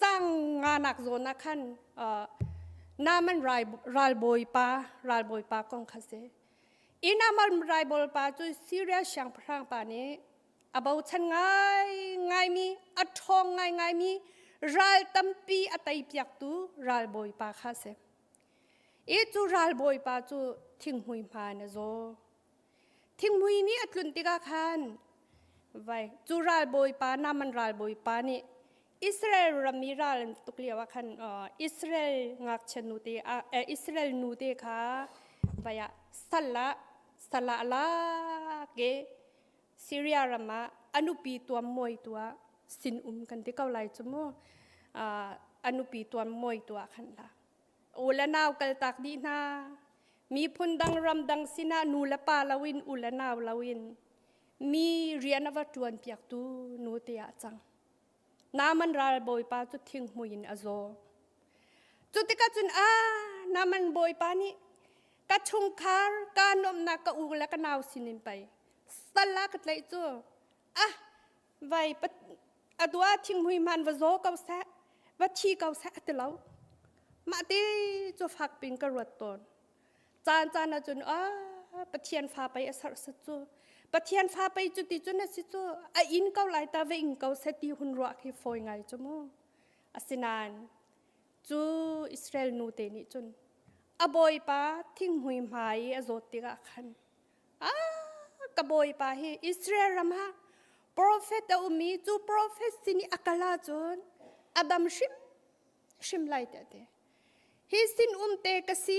cang nganak zawn ah khan Naaman ralbawipa ralbawipa kong kha si. I Naaman ralbawipa cu Syria siangpahrang pa nih a bochan ngaingaimi a ṭhawng ngaingaimi ral tampi a teipiaktu ralbawipa kha si. I cu ralbawipa cu thinghmui hma in a zaw. Thinghmui nih a tlun tikah khan vai cu ralbawipa Naaman ralbawipa nih Israel ram i ral an tuk lio ah khan Israel ngakchia nu te Israel nu te kha vai ah sal ah sal ah a lak i Syria ram ah a nupi tuam mawi tu ah sin um kan ti ko lai cu mu a nupi tuam mawi tu ah khan la u le nau kaltak dih hna miphun dang ram dang sinah nu le pa loin u le nau loin mi rian a va ṭuan piaktu nu te ah cang Naaman ralbawipa cu thinghmui in a zaw cu tikah cun a Naaman bawipa nih ka chungkhar ka nuamhnak ka u le ka nau sinin pei sal ah ka tlaih cu ah vai a dua thinghmui hman va zaw ko seh va thi ko seh a ti lo mah ti cu fak pin ka ruat tawn caan caan ah cun ah Pathian fa pei a sarh sat cu Pathian fa pei cu ti cun a si cu a in ko lai ta va ing ko seh ti hun ruah khi fawi ngai cu mu asinain cu Israel nu te nih cun a bawipa thinghmui hmai i a zawt tikah khan ah ka bawipa hi Israel ram ah profet a um i cu profet sin i a kal ahcun a dam hrim hrim lai tiah ti hi sin um te ka si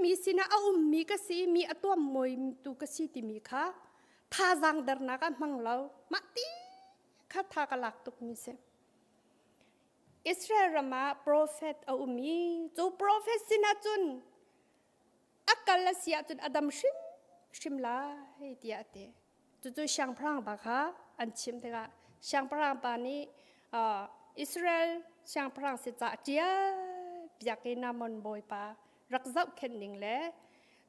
mi sinah a ummi ka si mi a tuam mawitu ka si timi kha thazaang dernak ah hmang lo mah ti kha tha ka lak tuk mi si Israel ram ah profet a um i cu profet sinah cun a kal a si ahcun a dam hrim hrim lai tiah a ti. Cucu siangpahrang pa kha an chimh tikah siangpahrang pa nih Israel siangpahrang si ca ṭial piak i Naaman bawipa rak zohkhenh ding le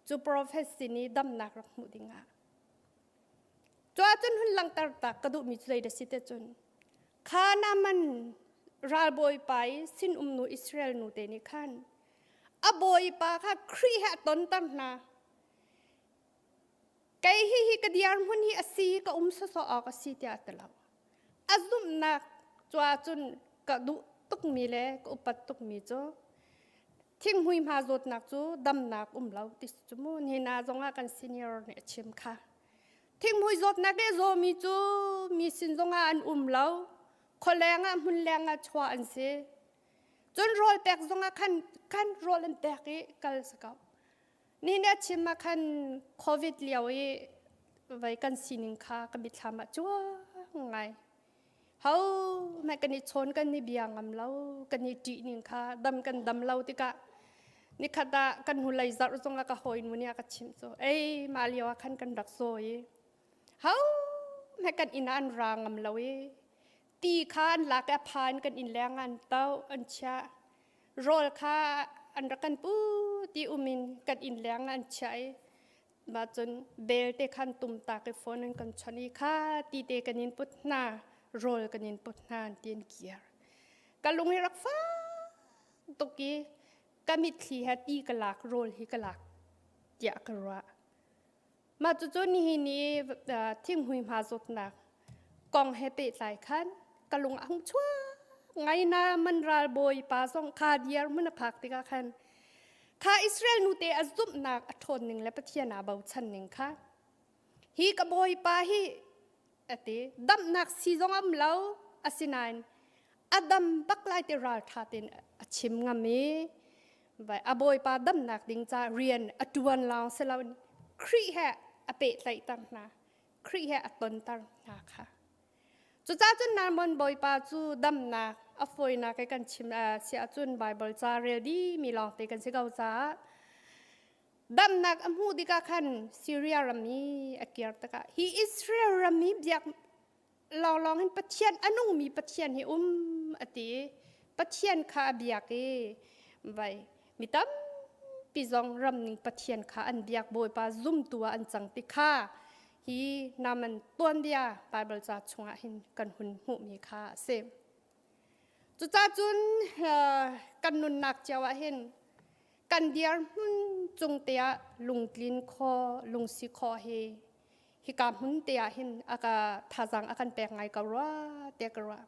cu profet sin i damnak rak hmuh dingah Cu ahcun hun langhter tak ka duhmi cu zei dah si te cun kha Naaman ralbawipa i sinum nu Israel nu te nih khan a bawipa kha Khrih he a tonter hna. Kei hi hi ka diar hmun hi a si ka um sawsawh awk a si tiah a ti lo. A zumhnak cu ahcun ka duh tukmi le ka upat tukmi cu thinghmui hma zawtnak cu damnak um lo ti cu mu nihin ah zongah kan senior nih a chim kha. Thinghmui zawtnak i zawmi cu mi sin zongah an um lo. Khualeng ah hmun leng ah chuah an si. Cun rawl pek zongah khan khan rawl an pek i kal si ko. Ni ne chim ah khan COVID lio i vai kan sining kha ka mitthlam ah cuang ngai. Ho mai kan i chawn kan i bia ngam lo, kan i ṭih ning kha dam kan dam lo tikah nikhat ah kan hnulei zarh zongah ka hawi nu nih a ka chimh cu ei mah lio ah khan kan rak zaw i ho mai kan inn ah an ra ngam lo i ti kha an lak i a phan kan inn leng an to an chiah rawl kha an rak kan pu ti um in kan inn leng an chiah i mah cun bel te khan tum tak i phone an kan chon i kha ti te kan in put hna rawl kan in put hna an ti an kir ka lung hi rak fa tuk i ka mitthli he ti ka lak rawl hi ka lak tiah ka ruah Mah cucu nihin i thinghmui hma zawtnak kong he pehtlai khan ka lung a hung chuak ngai na man ral bawipa zong kha diar mun a phak tikah khan kha Israel nute a zumhnak a ṭhawn ning le Pathian aa bochan ning kha hi ka bawipa hi ati damnak si zong am lo asinain a dam bak lai ti ralṭha tein a chim ngam i vai a bawipa damnak ding ca rian a ṭuan lawng si loin Khrih he a pehtlaihter hna Khrih he a tonter hna kha cucaah cun Naaman bawipa cu damnak a fawinak i kan chim si ahcun Bible ca rel dihmi lawngte kan si ko caah damnak a hmuh tikah khan Syria ram i a kir tikah hi Israel ram i biak lawnglawng in Pathian a nungmi Pathian hi um a ti i Pathian kha a biak i vai mi tampi zong ram ning Pathian kha an biak Bawipa zumtu ah an cang ti kha hi naman tuanbia Bible ca chungah hin kan hun hmuhmi kha a si. Cucaah cun kan nunnak cio ah hin kan dirhmun cung te ah lungtlin khaw lungsi khaw hi hika hmun te ah hin a ka thazaang a kan pek ngai ko rua te ka ruah.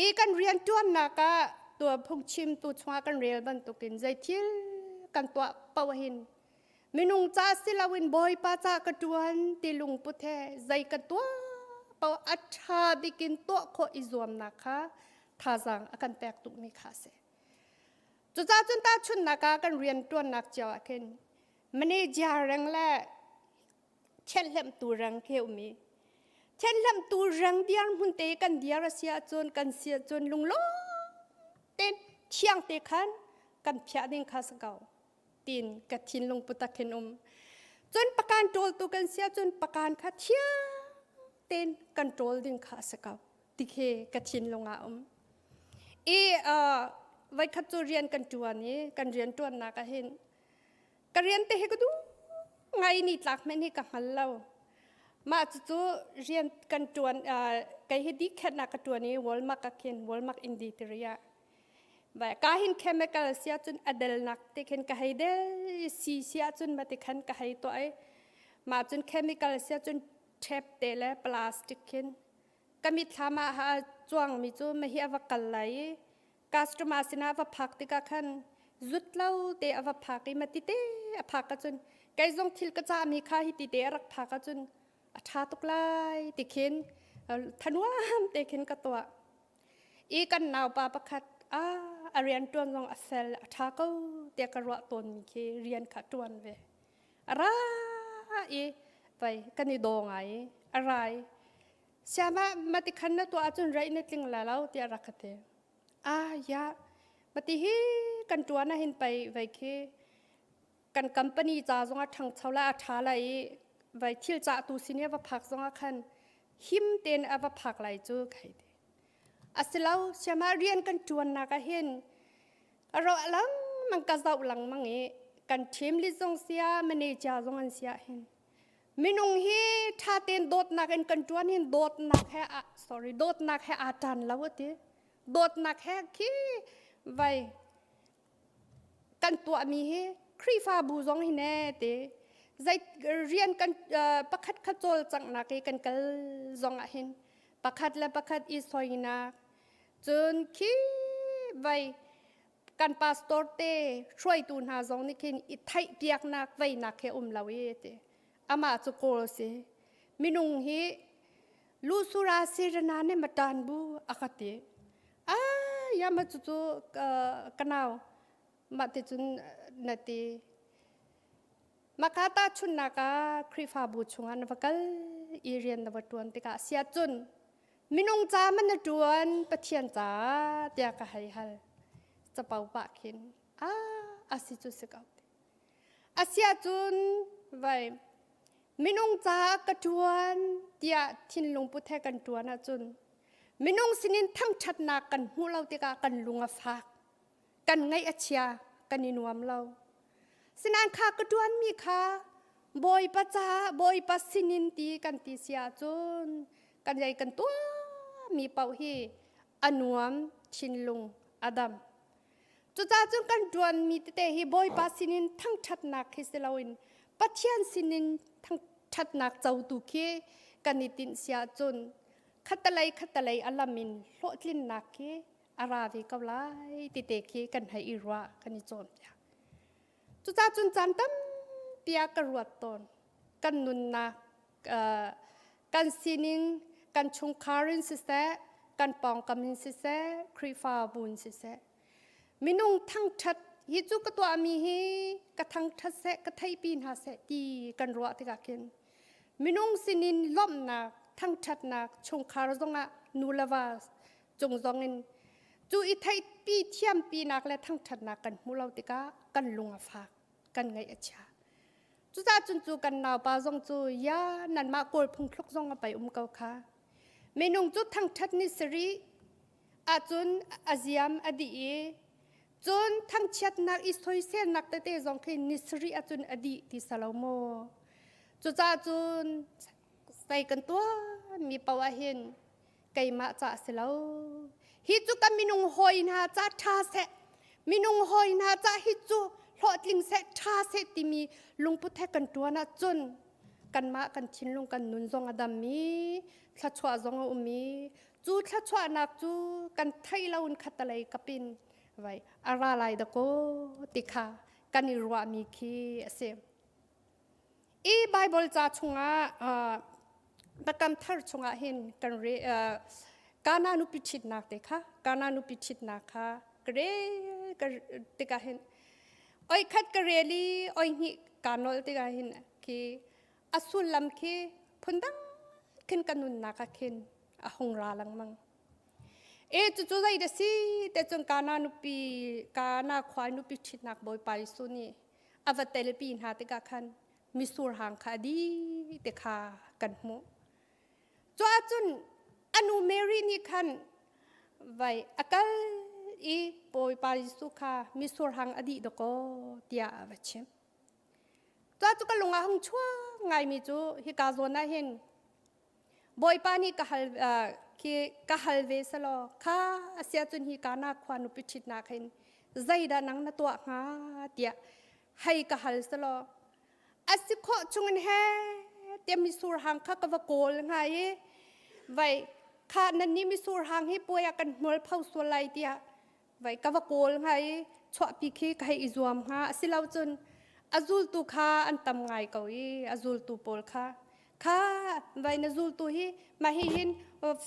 I kan rianṭuannak ah tuah phungchimtu chungah kan rel bantukin zeithil kan tuah paoh hin minung ca si loin Bawipa ca ka ṭuan ti lungput he zei ka tuah paoh a ṭha bikin tuah khawh i zuamnak kha thazaang a kan pek duhmi kha a si. Cucaah cun tahchunhnak ah kan rianṭuannak cio ah khin manager reng le thianhhlimhtu reng khi um i thianhhlimhtu reng dirhmun te kan dir a si ahcun kan si ahcun lunglawm tein thiang te khan kan phiah ding kha si ko tin ka thinlung putak khin um cun pakan ṭawltu kan si ahcun pakan kha thiang tein kan ṭawl ding kha a si ko ti khi ka thinlung ah um i voikhat cu rian kan ṭuan i kan rian ṭuannak ah hin Ka rian te hi ka duh ngai ni tlak men hi ka hngal lo. Mah cucu rian kan ṭuan kei hi dikhetnak ka ṭuan i Walmart ah khin Walmart Indi tiri ah Vai ka hin chemical sia cun a delnak te khin ka hei del si sia cun ma ti khan ka hei tuah i mah cun chemical sia cun tap te le plastic khin ka mitthlam ah a cuangmi cu ma hi a va kal lai i customer sinah va phak tikah khan zut lo te a va phak i mati te a phak ahcun kei zong thil ka cahmi kha hi ti te a rak phak ahcun a ṭha tuk lai ti khin thanuam te khin ka tuah i kan naupa pakhat a a rian ṭuan zong a fel a ṭha ko tiah ka ruah tawnmi khi rian kha ṭuan ve a ra i vai kan i daw ngai i a rai Siama mati khan na tuah ahcun raih na tling la lo tiah rak ka ti. Ah ya mati hi kan tuan ah hin pei vei khi kan company ca zong a ṭhangcho lai a ṭha lai i vai thil cah tu sin i va phak zong ah khan him tein a va phak lai cu kai ti. Asilo siama rian kan ṭuannak ah hin a ro lengmang ka zoh lengmang i kan team lead zong sia manager zong an sia hin Minung hi ṭha tein dawtnak in kan ṭuan hin dawtnak he a sorry dawtnak he aa ṭan lo a ti. Dawtnak he khi vai kan tuahmi hi Khrihfabu zong hi ne ti zei rian kan pakhat kha cawlcanghnak i kan kal zong ah hin pakhat le pakhat i soinak cun khi vai kan pastor te hruaitu hna zong nih khin i theihpiaknak veinak he um lo i ti amah cu kawl si minung hi lusura sirana ne matan bu a ka ti a ya ma cu cu kanau mah ti cun na ti Maka tahchunhnak ah Khrihfabu chungah na va kal i rian na va ṭuan tikah sia cun minung ca man na ṭuan Pathian ca tiah ka hei hal. Capo pah khin ah a si cu si ko. Asiah cun vai minung ca ka ṭuan tiah thinlung put he kan ṭuan ahcun minung sinin thangṭhatnak kan hmuh lo tikah kan lung a fak. Kan ngaih a chia, kan i nuam lo. Sinain kha ka ṭuanmi kha Bawipa caah Bawipa sinin ti kan ti si ahcun kan zei kan tuahmi paoh hi a nuam thinlung a dam. Cucaah cun kan ṭuanmi tete hi Bawipa sinin thangṭhatnak khi si loin Pathian sinin thangṭhatnak cotu khi kan i tinh si ahcun khatalei khatalei a lam in hlawhtlinnak khi a ra ve ko lai ti te khi kan hei i ruah kan i cawnpiak. Cucaah cun caan tampi ah ka ruat tawn. Kan nunnak, kan sining, kan chungkhar in siseh, kan pawngkam in siseh, Khrihfabu in siseh, minung thangṭhat hi cu ka tuahmi hi ka thangṭhat seh, ka theihpi hna seh ti kan ruah tikah khin minung sinin lawmhnak, thangṭhatnak chungkhar zongah nu le va cung zong in cu i theihpi thiampinak le thangṭhatnak kan hmuh lo tikah kan lung a fak kan ngaih a chia cucaah cun cu kan naupa zong cu ya nanmah kawl phungthluk zong a pei um ko kha minung cu thangṭhat ni sarih ahcun a ziam a dih i cun thangchiatnak i soiselnak tete zong khi ni sarih ahcun a dih ti salo maw cucaah cun sei kan tuah mi paoh ah hin keimah ca a si lo. Hi cu ka minung hawi hna ca ṭha seh, minung hawi hna ca hi cu hlawhtling seh, ṭha seh timi lungput he kan ṭuan ahcun kanmah kan thinlung kan nun zong a dam i thluachuah zong a um i cu thluachuahnak cu kan theih lo in khatalei kapin vai a ra lai dakaw ti kha kan i ruahmi khi a si. I Bible ca chungah uh, Biakam thar chungah hin kan re uh, Kana nupi ṭhitnak te kha Kana nupi ṭhitnak kha ka re ka tikah hin oi khat ka rel i oi hnih ka nol tikah hin khi a sullam khi phundang khin ka nunnak ah khin a hung ra lengmang. E cucu zei da si te cun Kana nupi Kana khua nupi ṭhitnak Bawipa Jesuh nih a va telpi hna tikah khan misur hang kha a dih ti kha kan hmuh. Cu ahcun a nu Mary nih khan vai a kal i Bawipa Jesuh kha misur hang a dih dakaw tiah a va chimh. Cua cu ka lung ah hung chuak ngaimi cu hika zawn ah hin Bawipa nih ka hal uh, khi ka hal ve selaw kha asia cun hi kana khua nupi ṭhitnak hin zeidah nang na tuah hnga tiah hei ka hal selaw a si khawh chungin he tiah misur hang kha ka va kawl hnga i vai kha nan nih misur hang hi puai ah kan hmual pho sual lai tiah vai ka va kawl hnga i chuahpi khi ka hei i zuam hnga asilo cun a zultu kha an tam ngai ko i a zultu pawl kha kha vai na zultu hi mah hi hin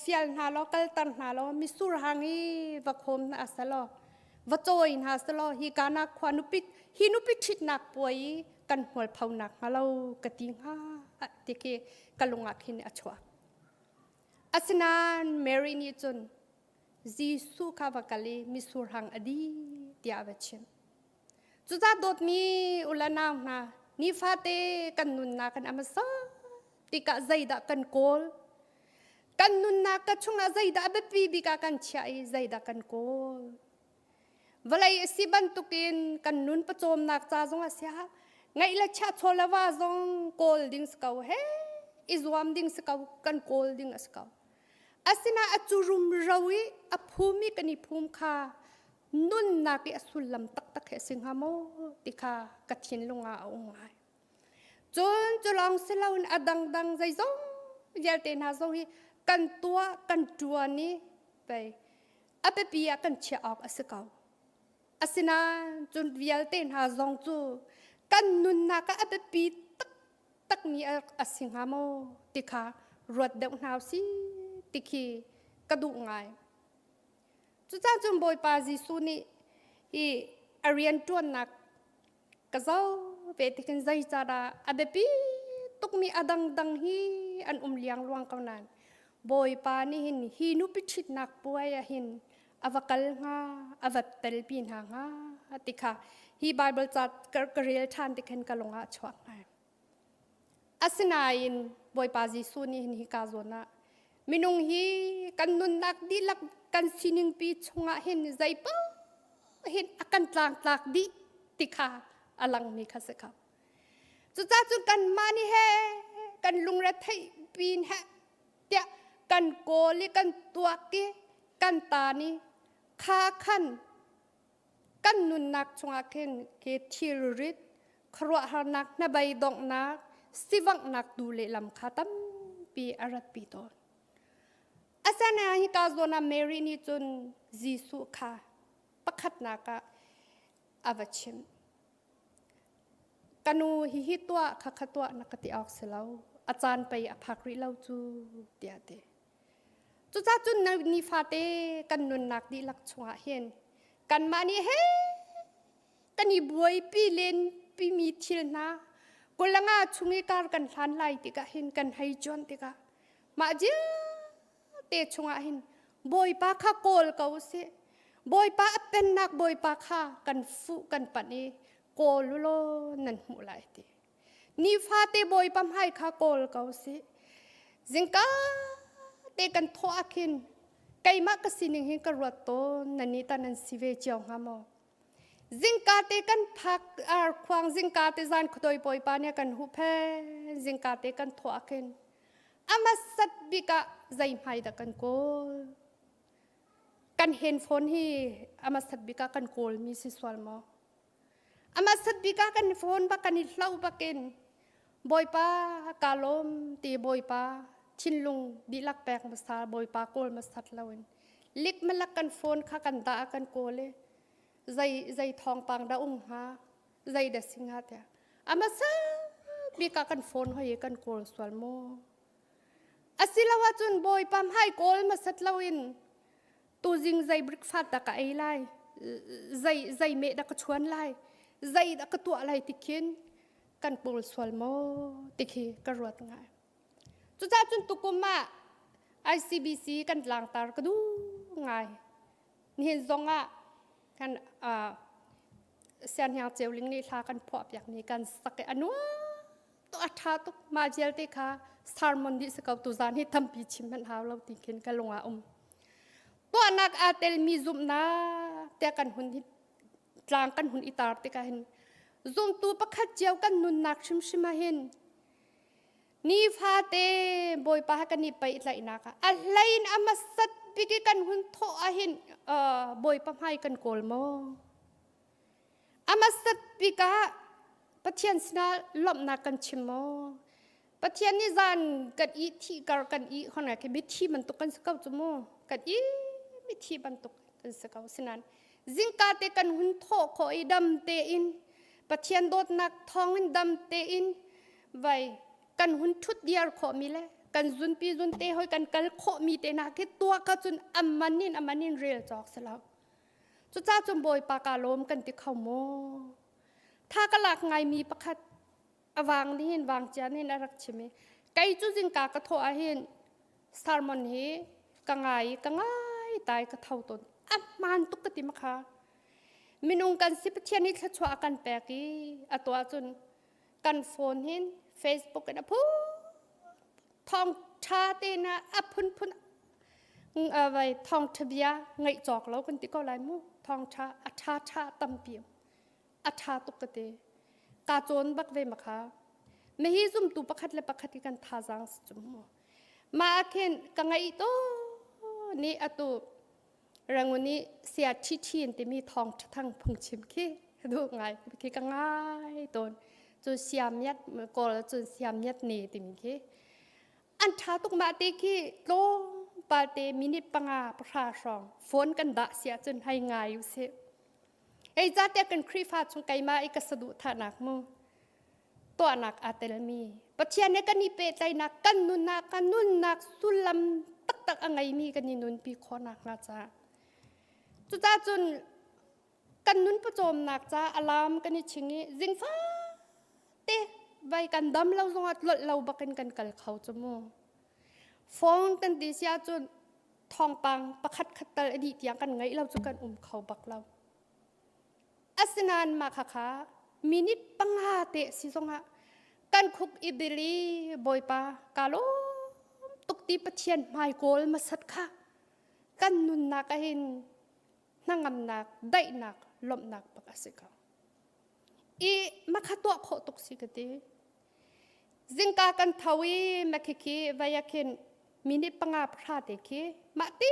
fial hna law kalter hna law misur hang hi va khawm hna selaw va cawi hna selaw hi kana khua nupi hi nupi ṭhitnak puai i kan hmual pho nak hnga lo ka ti hnga ti khi ka lung ah khin a chuak asinain Mary nih cun Jesuh kha va kal i misur hang a di tiah a va chimh. Cucaah dawtmi ula nau hna, nifate kan nunnak kan amasa tikah zeidah kan kawl? Kan nunnak ka chungah zeidah a biapi bik ah kan chiah i zeidah kan kawl? Vawlei a si bantukin kan nun pawcawmnak ca zong a siah ngaih le chiah chaw le va zong kawl ding si ko he i zuam ding si ko kan kawl ding a si ko. Asinain a cu rumro i a phum i kan i phum kha nunnak i a sullam taktak hi a si hnga maw ti kha ka thinlung ah a um ngai. Cun cu lawng si loin a dangdang zeizong vialte hna zong hi kan tuah kan ṭuan i pei a biapi ah kan chiah awk a si ko. Asinain cun vialte hna zong cu kan nunnak ah a biapi taktakmi a si hnga maw ti kha ruat deuh hna usih ti khi ka duh ngai. Cucaah cun Bawipa Jesuh nih hi a rianṭuannak ka zoh ve tikin zeicahdah a biapi tukmi a dangdang hi an um liangluang ko nain Bawipa nih hin hi nupi ṭhitnak puai ah hin a va kal hnga a va telpi hna hnga ti kha hi Bible ca ka rel ṭhan ti khin ka lung ah a chuak ngai. Asinain Bawipa Jesuh nih hin hika zawn ah minung hi kan nunnak dihlak kan sining pi chungah hin zeipaoh hin a kan tlangtlak dih ti kha a langmi kha si kho. Cucaah cun kanmah nih he kan lungre theih pin he tiah kan kawl i kan tuak i kan tan i kha khan kan nunnak chungah khin khi thilrit khuaruahharnak hnabei donghnak sivanghnak tu lehlam kha tampi a ratpi tawn. Asinain hika zawn ah Mary nih cun Jesuh kha pakhatnak ah a va chimh. Ka nu hihi tuah kha kha tuah na ka ti awk si lo. A caan pei a phak rih lo cu tiah a ti. Cucaah cun nifate kan nunnak dihlak chungah hin kanmah nih he kan i buaipi len pimi thil hna kulanga chung i kar kan hlan lai tikah hin kan hei cuan tikah mah te chungah hin Bawipa kha kawl ko usih. Bawipa a pennak Bawipa kha kan fuh kan panh i kawl u law nan hmuh lai ti. Nifate Bawipa hmai kha kawl ko usih. Zingka te kan thawh ah khin keimah ka sining hin ka ruat tawn nan nih ta nan si ve cio hnga maw? Zingka te kan phak ar khuang zingka te zan khuadoi Bawipa nih a kan huhphen zingka te kan thawh ah khin A hmasat bik ah zei hmai dah kan kawl? Kan handphone hi ama sat bik ah kan kawl mi si sual maw? Ama sat bik ah kan phone bak kan i hlo bakin Bawipa ka lawm ti Bawipa thinlung dihlak pek hmasa Bawipa kawl hmasat loin lik malak kan phone kha kan dah kan kawl i zei zei thawngpang dah um hnga zei dah si hnga tiah ama sat bik ah kan phone hoi kan kawl sual maw? Asiloah cun Bawipa hmai kawl hmasat loin tuzing zei breakfast dah ka ei lai, zei zei meh dah ka chuan lai, zei dah ka tuah lai ti khin kan kawl sual maw ti khi ka ruat ngai. Cucaah cun tukum ah ICBC kan tlangtar ka duh ngai. Nihin zong ah kan uh, sianhiang ceuling nih hla kan phuah piak mi kan sak i a nuam to a ṭha tuk mah vialte kha sermon dih si ko tu zan hi tampi chim hmanh hau lo ti khin ka lung ah um tuahnak aa telmi zumhnak tiah kan hun hi tlang kan hun i tar tikah hin zumtu pakhat cio kan nunnak hrimhrim ah hin nifate bawipa he kan i pehtlaihnak ah a hlein a hmasat bik i kan hun thawh ah hin bawipa hmai kan kawl maw A hmasat bik ah Pathian sinah lawmhnak kan chim maw? Pathian nih zan kan i thih kar kan i hon khi mithi bantuk kan si ko cu mu. Kan i mithi bantuk kan si ko sinan zingka te kan hun thawh khawh i dam tein Pathian dawtnak thawngin dam tein vai kan hun thut diar khawh mi le kan zunpi zunte hoi kan kal khawh mi te na khi tua ka cun amman in amman in rel cawk si lo. Cucaah cun Bawipa kaa lawm kan ti kho maw? Tha ka lak ngaimi pakhat a vang nihin vang cia nihin a rak chim i kei cu zingka ka thawh ahhin sermon hi ka ngai i ka ngai tai ka tho tawn a hmaan tuk ka ti makha minung kan si Pathian hi thluachuah a kan pek i a tuah cun kan phone hin Facebook in a phu thawng ṭha te na a phunphun vai thawngṭha bia ngaih cawk lo kan ti ko lai mu thawngṭha a ṭha ṭha tampi a ṭha tuk ka ti ka cawn bak ve makha mihi zumtu pakhat le pakhat hi kan thazaang si cu mu ma khin ka ngaih to ni atu rangun i sia ṭhi ṭhi in timi thawngṭha thang phungchim khi duh ngai khi ka ngai tawn cu siam yat kawl cun siam yat ne timi khi an ṭha tuk mah te khi tlawmpal te minute panga pahra hrawng phone kan dah sia cun hei ngai u sih ei za te kan Khrihfa chung keimah i ka saduh thahnak mu tuahnak aa telmi Pathian he kan i pehtlaihnak kan nunnak kan nunnak sullam taktak a ngeimi kan i nunpi khawhnak hnga caah cucaah cun kan nun pawcawmnak ca alarm kan i ching i zingfa te vai kan dam lo zongah tlolh lo bakin kan kal kho cu mu phone kan ti si ahcun thawngpang pakhat khat tal a dih tiang kan ngaih lo cu kan um kho bak lo Asinain mah khakha minute panga te si zongah kan khuk i bili Bawipa ka lawm tuk ti Pathian hmai kawl hmasat kha kan nunnak ahhin hnangamnak daihnak lawmhnak bak a si ko. I makha tuah khawh tuk si ka ti. Zingka kan tho i makhikhi vai ah khin minute panga pahra te khi mah ti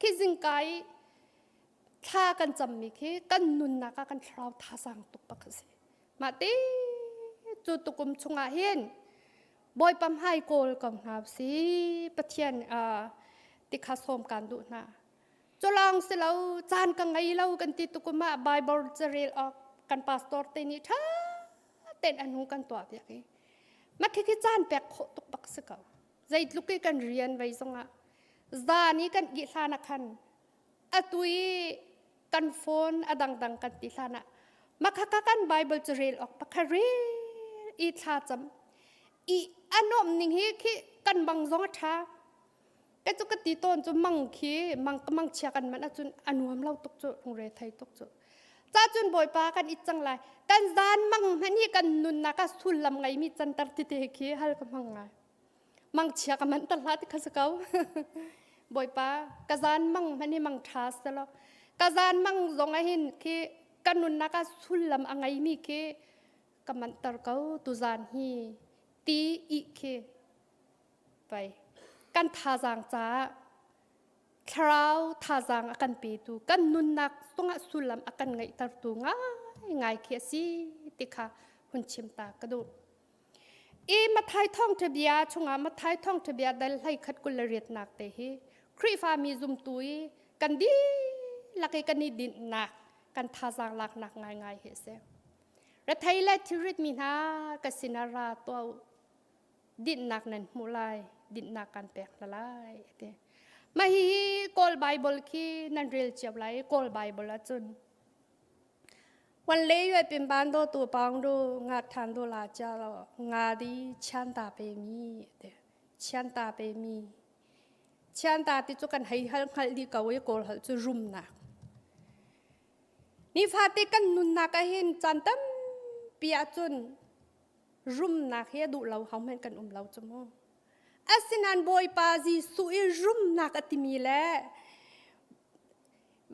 khi zingka i thla kan cammi khi kan nunnak ah kan thlarau thazaang tuk bak a si mah ti cu tukum chungah hin Bawipa hmai kawl ko hna si Pathian tikha sawm kan duh hna culawng si lo caan ka ngei lo kan ti tukum ah Bible carel awk kan pastor te nih ṭha tein an hung kan tuah piak i mah khi khi caan pek khawh tuk bak si ko zeitluk i kan rian vei zongah zan i kan ih hlan ah khan atu i kan phone a dangdang kan ti hlan ah makhaka kan Bible cu rel awk pakha rel i thla cam i a nuam ning hi khi kan bang zong a ṭha ka cu ka ti tawn cu mang khi mang ka mang chia kan man ahcun a nuam lo tuk cu lungre thei tuk cu ca cun bawipa kan it cang lai kan zan mang hmanh hi kan nunnak ah sullam ngeimi canter tete khi hal ka hmang ngai mangchia ka manh ta hlah ti kha si ko bawipa ka zan mang hmanh hi mang ṭha selaw ka zan mang zong ah hin khi ka nunnak ah sullam a ngeimi khi ka manhter ko tu zan hi ti i khi pei kan thazaang caah. Thlarau thazaang a kan petu, kan nunnak zongah sullam a kan ngeihtertu ngaingai khi a si ti kha hun chim ta ka duh. I Matthai thawngṭha bia chungah Matthai thawngṭha bia dal hlei khat 28 nak te hi Khrihfa mi zumtu i kan dihlak i kan i dinhnak kan thazaang laknak ngaingai hi a si. Rethei le thilrit mi hna ka sinah ra tuah u. Dinhnak nan hmuh lai, dinhnak kan pek hna lai a ti. Mah hihi Kawl Bible khi nan rel cio lai. Kawl Bible ahcun Wan le yue pin ban do tu pang du nga than du la cha lo nga di chan ta pe mi te chan ta pe mi chan ta ti chu kan hei hal hngal di ko i kawl hal chu rum nak nifate kan nunnak ah hin caan tampi ahcun rumnak hi a duh lo ho hmanh kan um lo cu mu asinain Bawipa Jesuh i rumnak a timi le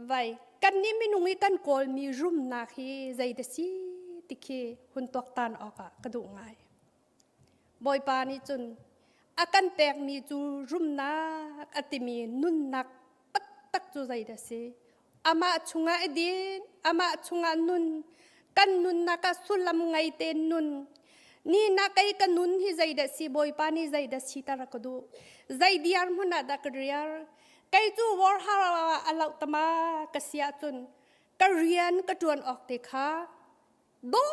vai kannih minung i kan kawlmi rumnak hi zei dah si ti khi hun tuaktan awkah ka duh ngai Bawipa nih cun a kan pekmi cu rumnak a timi nunnak taktak cu zei dah si amah chungah i din amah chungah nun kan nunnak ah sullam ngei tein nun ni na kei ka nun hi zeidah si bawipa nih zeidah si tar ka duh zei diar hmun ah dah ka riar kei cu war har a loh tama ka si ahcun ka rian ka ṭuan awk te kha do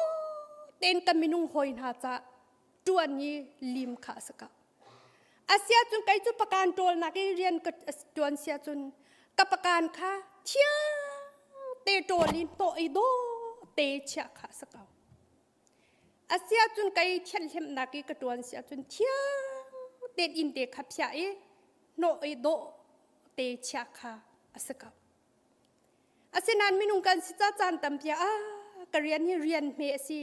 tein ka minung hawi hna ca ṭuan i lim kha a si ka Asia cun kei cu pakan ṭawlnak i rian ka ṭuan sia cun ka pakan kha thiang te ṭawl in hnawh i dawh te chiah kha a si ko. Asia cun kei thianhhlimhnak i ka ṭuan sia cun thiang tein inn te kha phiah i hnawh i dawh te chiah kha a si ko. Asinain minung kan si ca caan tampi ah ka rian hi rian hme a si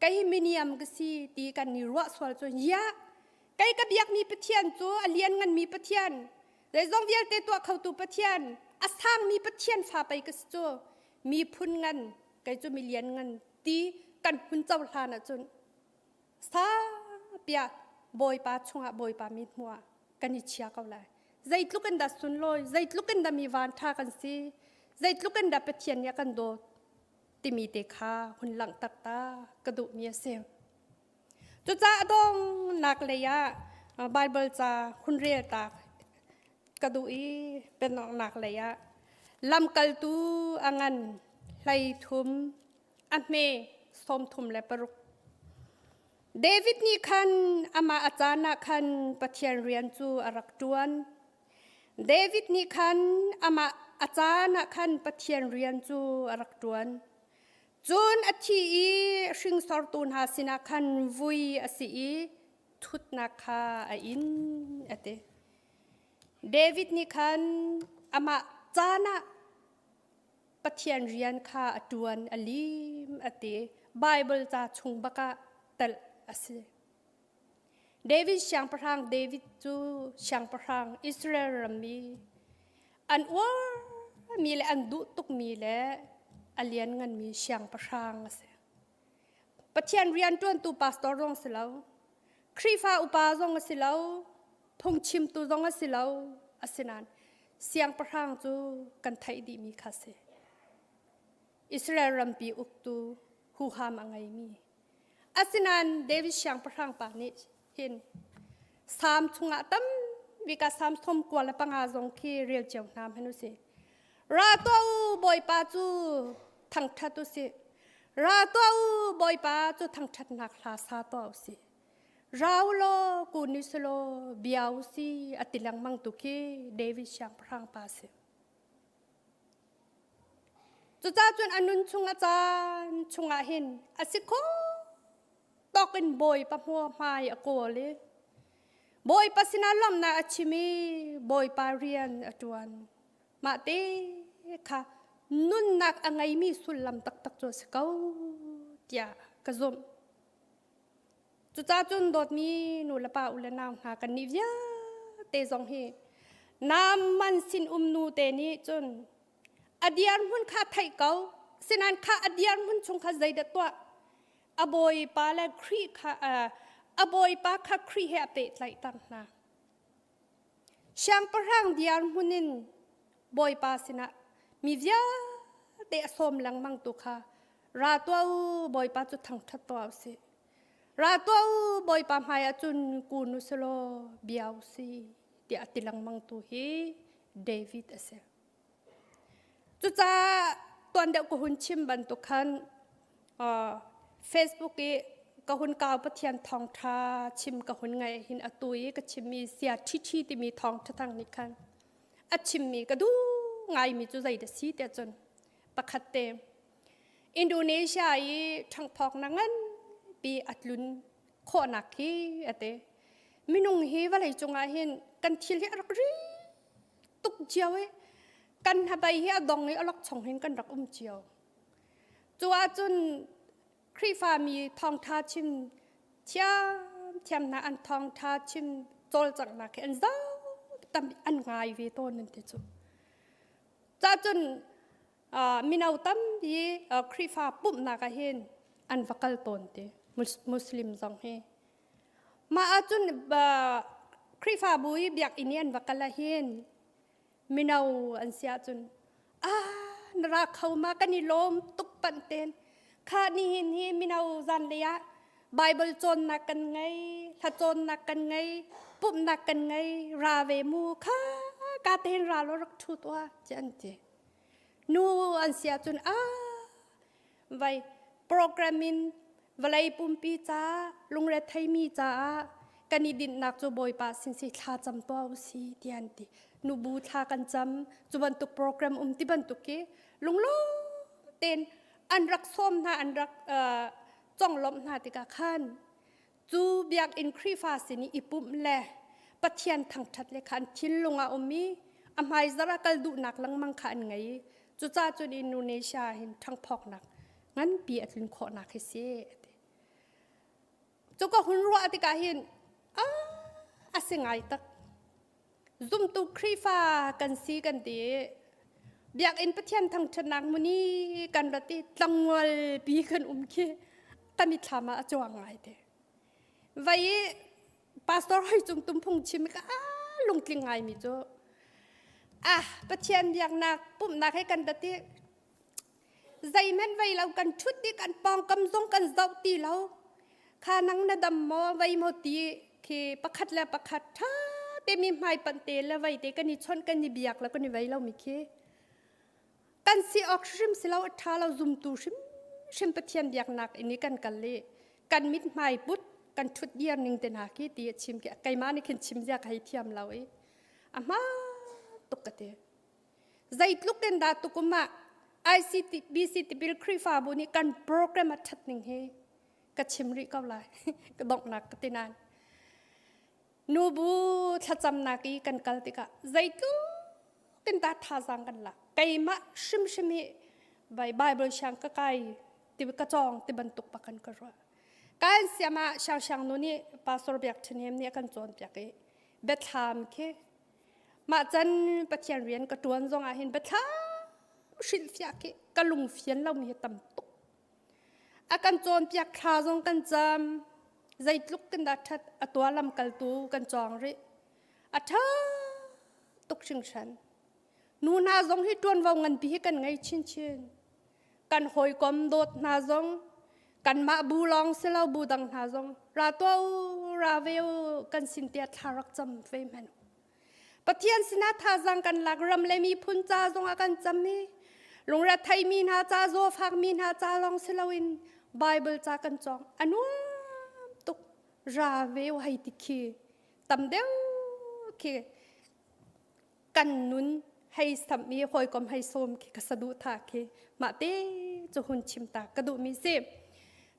kei hi miniam ka si ti kan i ruah sual cun ya kei ka biakmi Pathian cu a lian nganmi Pathian zeizong vialte tuah khotu Pathian a sangmi Pathian fa pei ka si cu miphun ngan kei cu milian ngan ti kan hun cohlan ahcun Sapia Bawipa chungah Bawipa mi hmuh ah kan i chia ko lai. Zeitluk in dah sunlawi, zeitluk in dah mi van ṭha kan si, zeitluk in dah Pathian nih a kan dawt timi te kha hun langhter ta ka duhmi a si. Cucaah dongnak lei ah Bible ca hun rel ta ka duh i penawknak lei ah lamkaltu a ngan hlei thum a hme 36. David nih khan amah a caan ah khan Pathian rian cu a rak ṭuan. David nih khan amah a caan ah khan Pathian rian cu a rak ṭuan. Cun a thi i hringsortu hna sinah khan vui a si i thutnak kha a in a ti. David nih khan amah caan ah Pathian rian kha a ṭuan a lim a ti. Bible ca chung bakah telh a si. David siangpahrang David cu siangpahrang Israel rammi an uarmi le an duh tukmi le a liannganmi siangpahrang a si. Pathian rian ṭuantu pastor zong si lo, Khrihfa upa zong a si lo, phungchimtu zong a si lo, asinain siangpahrang cu kan theih dihmi kha si. Israel rampi uktu huham a ngeimi. Asinain David siangpahrang pa nih hin Salm chungah tam bik ah Salm 95 zong khi rel cio hna hmanh usih. Ra tuah u Bawipa cu thangṭhat usih. Ra tuah u Bawipa cu thangṭhatnak hla sa tuah usih. Ra u law kun u selaw bia u si a ti lengmang tu khi David siangpahrang pa si. Cucaah cun a nun chung a caan chungah hin a si kho tawk in Bawipa hmua hmai a kawl i Bawipa sinah lawmhnak a chim i Bawipa rian a ṭuan. Mah te kha nunnak a ngeimi sullam taktak cu a si ko tiah ka zumh. Cucaah cun dawtmi nu le pa u le nau hna kannih vialte zong hi Naaman sin um nu te nih cun a dirhmun kha theih ko sinain kha a dirhmun chung kha zeidah tuah a bawipa le Khrih kha a bawipa kha Khrih he a pehtlaihter hna. Siangpahrang dirhmun in. Bawipa sinah mi vialte a sawm lengmang tu kha ra tuah u Bawipa cu thangṭhat tuah u sih. Ra tuah u Bawipa hmai ah cun kun u si law bia u sih tiah a ti lengmang tu hi David a si. Cucaah tuan deuh ka hun chim bantuk khan Facebook i ka hun kau Pathian thawngṭha chim ka hun ngaih hin atu i ka chimmi sia ṭhiṭhi timi thawngṭha thang nih khan a chimmi ka duh ngaimi cu zei dah si tiah cun pakhat te Indonesia i ṭhangphawknak nganpi a tlun khawhnak hi a ti. Minung hi vawlei cungah hin kan thil hi a rak ri tuk cio i kan hnabei hi a dong i a lok chung hin kan rak um cio. Cu ahcun Khrihfami thawngṭha chim thiamthiam hna an thawngṭha chim cawlcanghnak hi an zau tam an ngai ve tawn an ti cu. Cahcun mino tampi Khrihfa pumhnak ah hin an va kal tawn ti Muslim zong hi. Mah ahcun Khrihfabu i biakinn i an va kal ahhin mino an si ahcun ah na ra kho ma kan i lawm tuk panh ten kha nihin hi mino zanlei ah Bible cawnnak kan ngei hla cawnnak kan ngei pumhnak kan ngei ra ve mu kha ka te hin ra law rak ṭhu tuah ti an ti nu an si ahcun ah vai program in vawlei pumpi ca lungretheimi caah kan i dinhnak cu Bawipa sin si thla cam tuah u si ti an ti nubu thla kan cam cu bantuk program um ti bantuk ki lunglawm ten an rak sawm hna an rak conglawmh hna tikah khan cu biakinn Khrihfa sin i i pumh le Pathian thangṭhat le kha an thinlung ah um i a hmaizarh ah kal duhnak lengmang kha an ngei cucaah cun Indonesia hin ṭhangphawknak nganpi a tlun khawhnak hi si cu ka hun ruah tikah hin a si ngai tak zumtu Khrihfa kan si kan ti biakinn Pathian thangṭhatnak muni kan rat i tlangwal pi kan um khi ka mithlam ah a cuang ngai te vai i pastor hoi cung tum phung chim ka lungtling ngai mi cu ah Pathian biaknak pumhnak he kan rat i zeihmanh vei lo kan ṭhut i kan pawngkam zong kan zoh ti lo kha nang na dam maw vei maw ti khi pakhat le pakhat ṭha te mi hmai panh te le vei te kan i chawnh kan i biak le kan i vei lo mi khi kan si awk hrim si lo a ṭha lo zumtu hrim hrim Pathian biaknak in i kan kal i kan mit hmai put kan ṭhut dir ning te hna khi ti a chim khi keimah nih khin chim zia ka hei thiam lo i a hma tuk ka ti Zeitluk in dah tukum ah ICBC tipil Khrihfabu nih kan program a ṭhat ning hi ka chim rih ko lai. Ka donghnak ka ti nain. Nubu thlacamnak i kan kal tikah zeitluk in dah thazaang kan lak. Keimah hrimhrim hi Bible siang ka kai ti ka cawng ti bantuk bak kan ka ruah. Kan siam ah Siang Siang nu nih Pastor Biak Ṭhen Hem nih a kan cawnpiak i biathlam khi Mah can Pathian rian ka ṭuan zong ah hin biathlam hrilhfiah khi ka lungfian lomi hi tam tuk. A kan cawnpiak thla zong kan cam. Zeitluk kan dah ṭhat a tua lamkaltu kan cawng rih. A ṭha tuk hringhran. Nu hna zong hi ṭuanvo nganpi hi kan ngei chinchin. Kan hawikom dawt hna zong kanmah bu lawng si lo bu dang hna zong ra tuah u ra ve u kan sin tiah thla rak cam ve hmanh u. Pathian sinah thazaang kan lak ram le miphun ca zongah kan cam i lungre theimi hna ca zawfakmi hna ca lawng si loin Bible ca kan cawng a nuam tuk ra ve u hei ti khi tam deuh khi kan nun hei sam i hawikom hei sawm khi ka saduhthah khi mah te cu hun chim ta ka duhmi si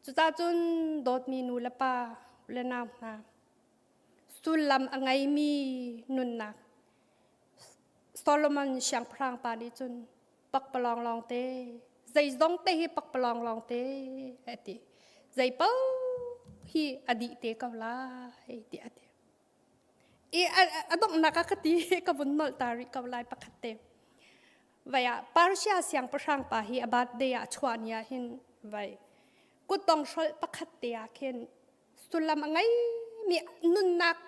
cucah cun dawtmi nu le pa le nau hna sullam a ngeimi nunnak Solomon siangpahrang pa nih cun pakpalawng lawng te zeizong te hi pakpalawng lawng te a ti zei paoh hi a dih te ko lai tiah a ti i a donghnak ah ka ti ka vun nolh ta rih ko lai pakhat te vai ah Persia siangpahrang pa hi a birthday ah chuah ni ah hin vai kutdong hrolh pakhat te ah khin sullam a ngeimi nunnak.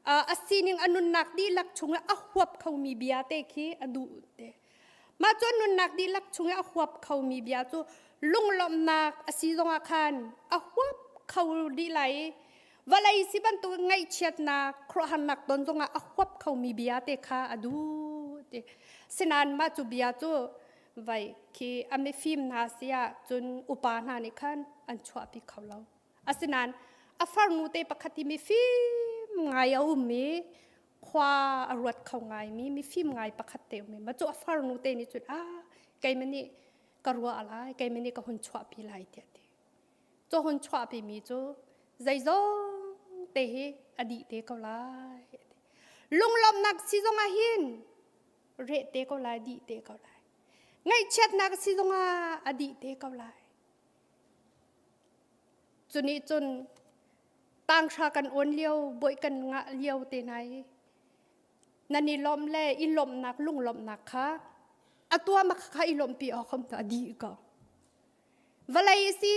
A sining a nunnak dihlak chung a huap khomi bia te khi a duh te. Mah cu nunnak dihlak chung i a huap khomi bia cu lunglawmhnak a si zongah khan a huap kho dih lai i vawlei si bantuk ngaihchiatnak khuaruahharnak ton zongah a huap khomi bia te kha a duh ti. Sinain mah cu bia cu vai khi a mifim hna si ah cun upa hna nih khan an chuahpi kho lo. Asinain a farnu te pakhat hi mifim ngai a um i khua a ruat kho ngaimi mifim ngai pakhat te um i ma cu a farnu te nih cun ah keimah nih ka ruah lai keimah nih ka hun chuahpi lai tiah ti cu hun chuahpi mi cu zeizong te hi a dih te ko lai lunglawmhnak si zong ah hin reh te ko lai dih te ko lai ngaihchiatnak si zong ah a dih te ko lai Cu nih cun tanghra kan awn lio, bawi kan ngah lio te hna i nan i lawmh le i lawmhnak lunglawmhnak kha a tuah ma kha i lawmhpi awk hom a dih ko. Vawlei si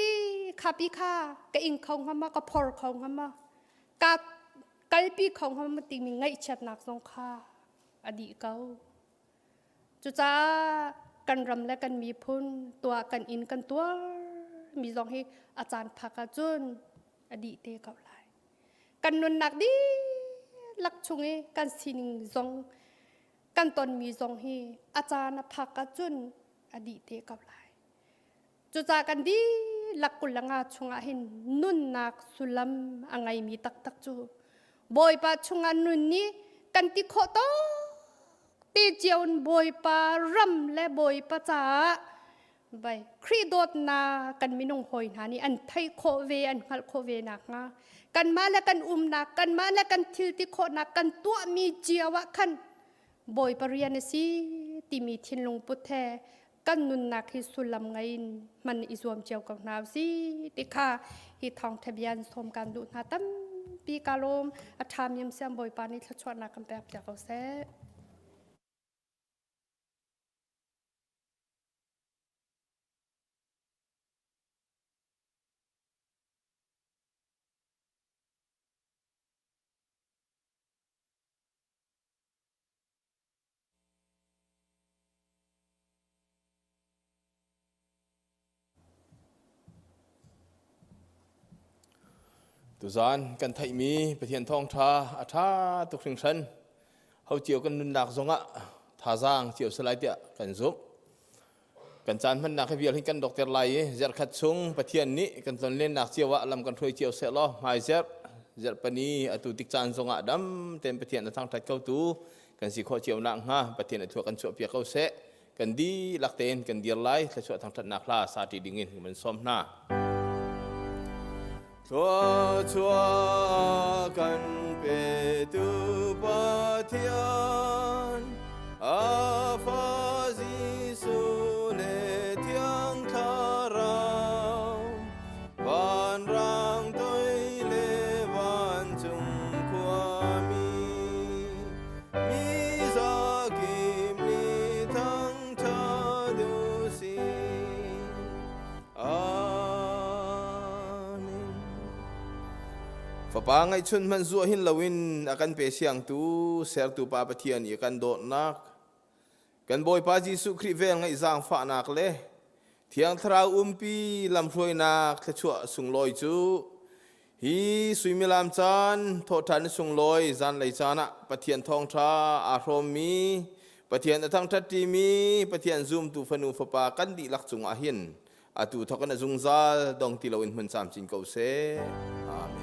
khapi kha ka ing kho hnga ma ka phor kho hnga ma ka kalpi kho hnga ma timi ngaihchiatnak zong kha a dih ko. Cucaah kan ram le kan miphun tuah kan inn kan tuar mi zong hi a caan phak ahcun a dih te ko lai. Kan nunnak dihlak chung i kan sining zong kan tonmi zong hi a caan a phak ahcun a dih te ko lai. Cucaah kan dihlak 25 chungah hin nunnak sullam a ngeimi taktak cu Bawipa chungah nun nih kan ti khawh tawk te cio in Bawipa ram le Bawipa caah vai Khrih dawtnak kan minung hawi hna nih an theih khawh ve an hngalh khawh ve nakhnga kanmah le kan umnak kanmah le kan thil ti khawhnak kan tuahmi cio ah khan Bawipa rian a si timi thinlung put he kan nunnak hi sullam ngei in hman i zuam cio ko hna si ti kha hi thawngtha bia in sawm kan duh hna tampi ka lawm a tha miam siam bawipa nih thluachuahnak kan pek piak ko seh. Tuzaan kan theihmi Pathian thawngṭha a ṭha tuk hringhran. Ho cio kan nunnak zongah thazaang cio salai tiah kan zumh. Kan caan hmannak hi vial hin kan dokter lai i zarhkhat chung Pathian nih kan tlonlennak cio ah lam kan hruai cio seh law hmai zarh zarhpani atu tik caan zongah dam tein Pathian a thangṭhat ko tu kan si khawh cio nak hnga Pathian a thua kan chuahpiak ko seh kan dihlak tein kan dir lai thluachuah thangṭhatnak hla sa ṭi dingin kan sawm hna. Thluachuah kan petu Pathian, a fa Jesuh le Thiang Thlarau, vanrang toi le vancung khuami, mi zakip nih thangṭhat u sih. Amen. Fapa ngaihchun hmanh zuah hin loin a kan pe siangtu sertu Pa Pathian i kan dawtnak kan Bawipa Jesuh Khrih vel ngaih zaangfahnak le Thiang Thlarau umpi lamhruainak thluachuah sunglawi cu hi suimilam caan thawhṭhan sunglawi zanlei caan ah Pathian thawngṭha aa hrawmmi Pathian a thangṭhatṭimi Pathian zumtu fanu fapa kan dihlak cungah hin atu thawk in a zungzal dong ti loin hmun camcin ko seh. Amen.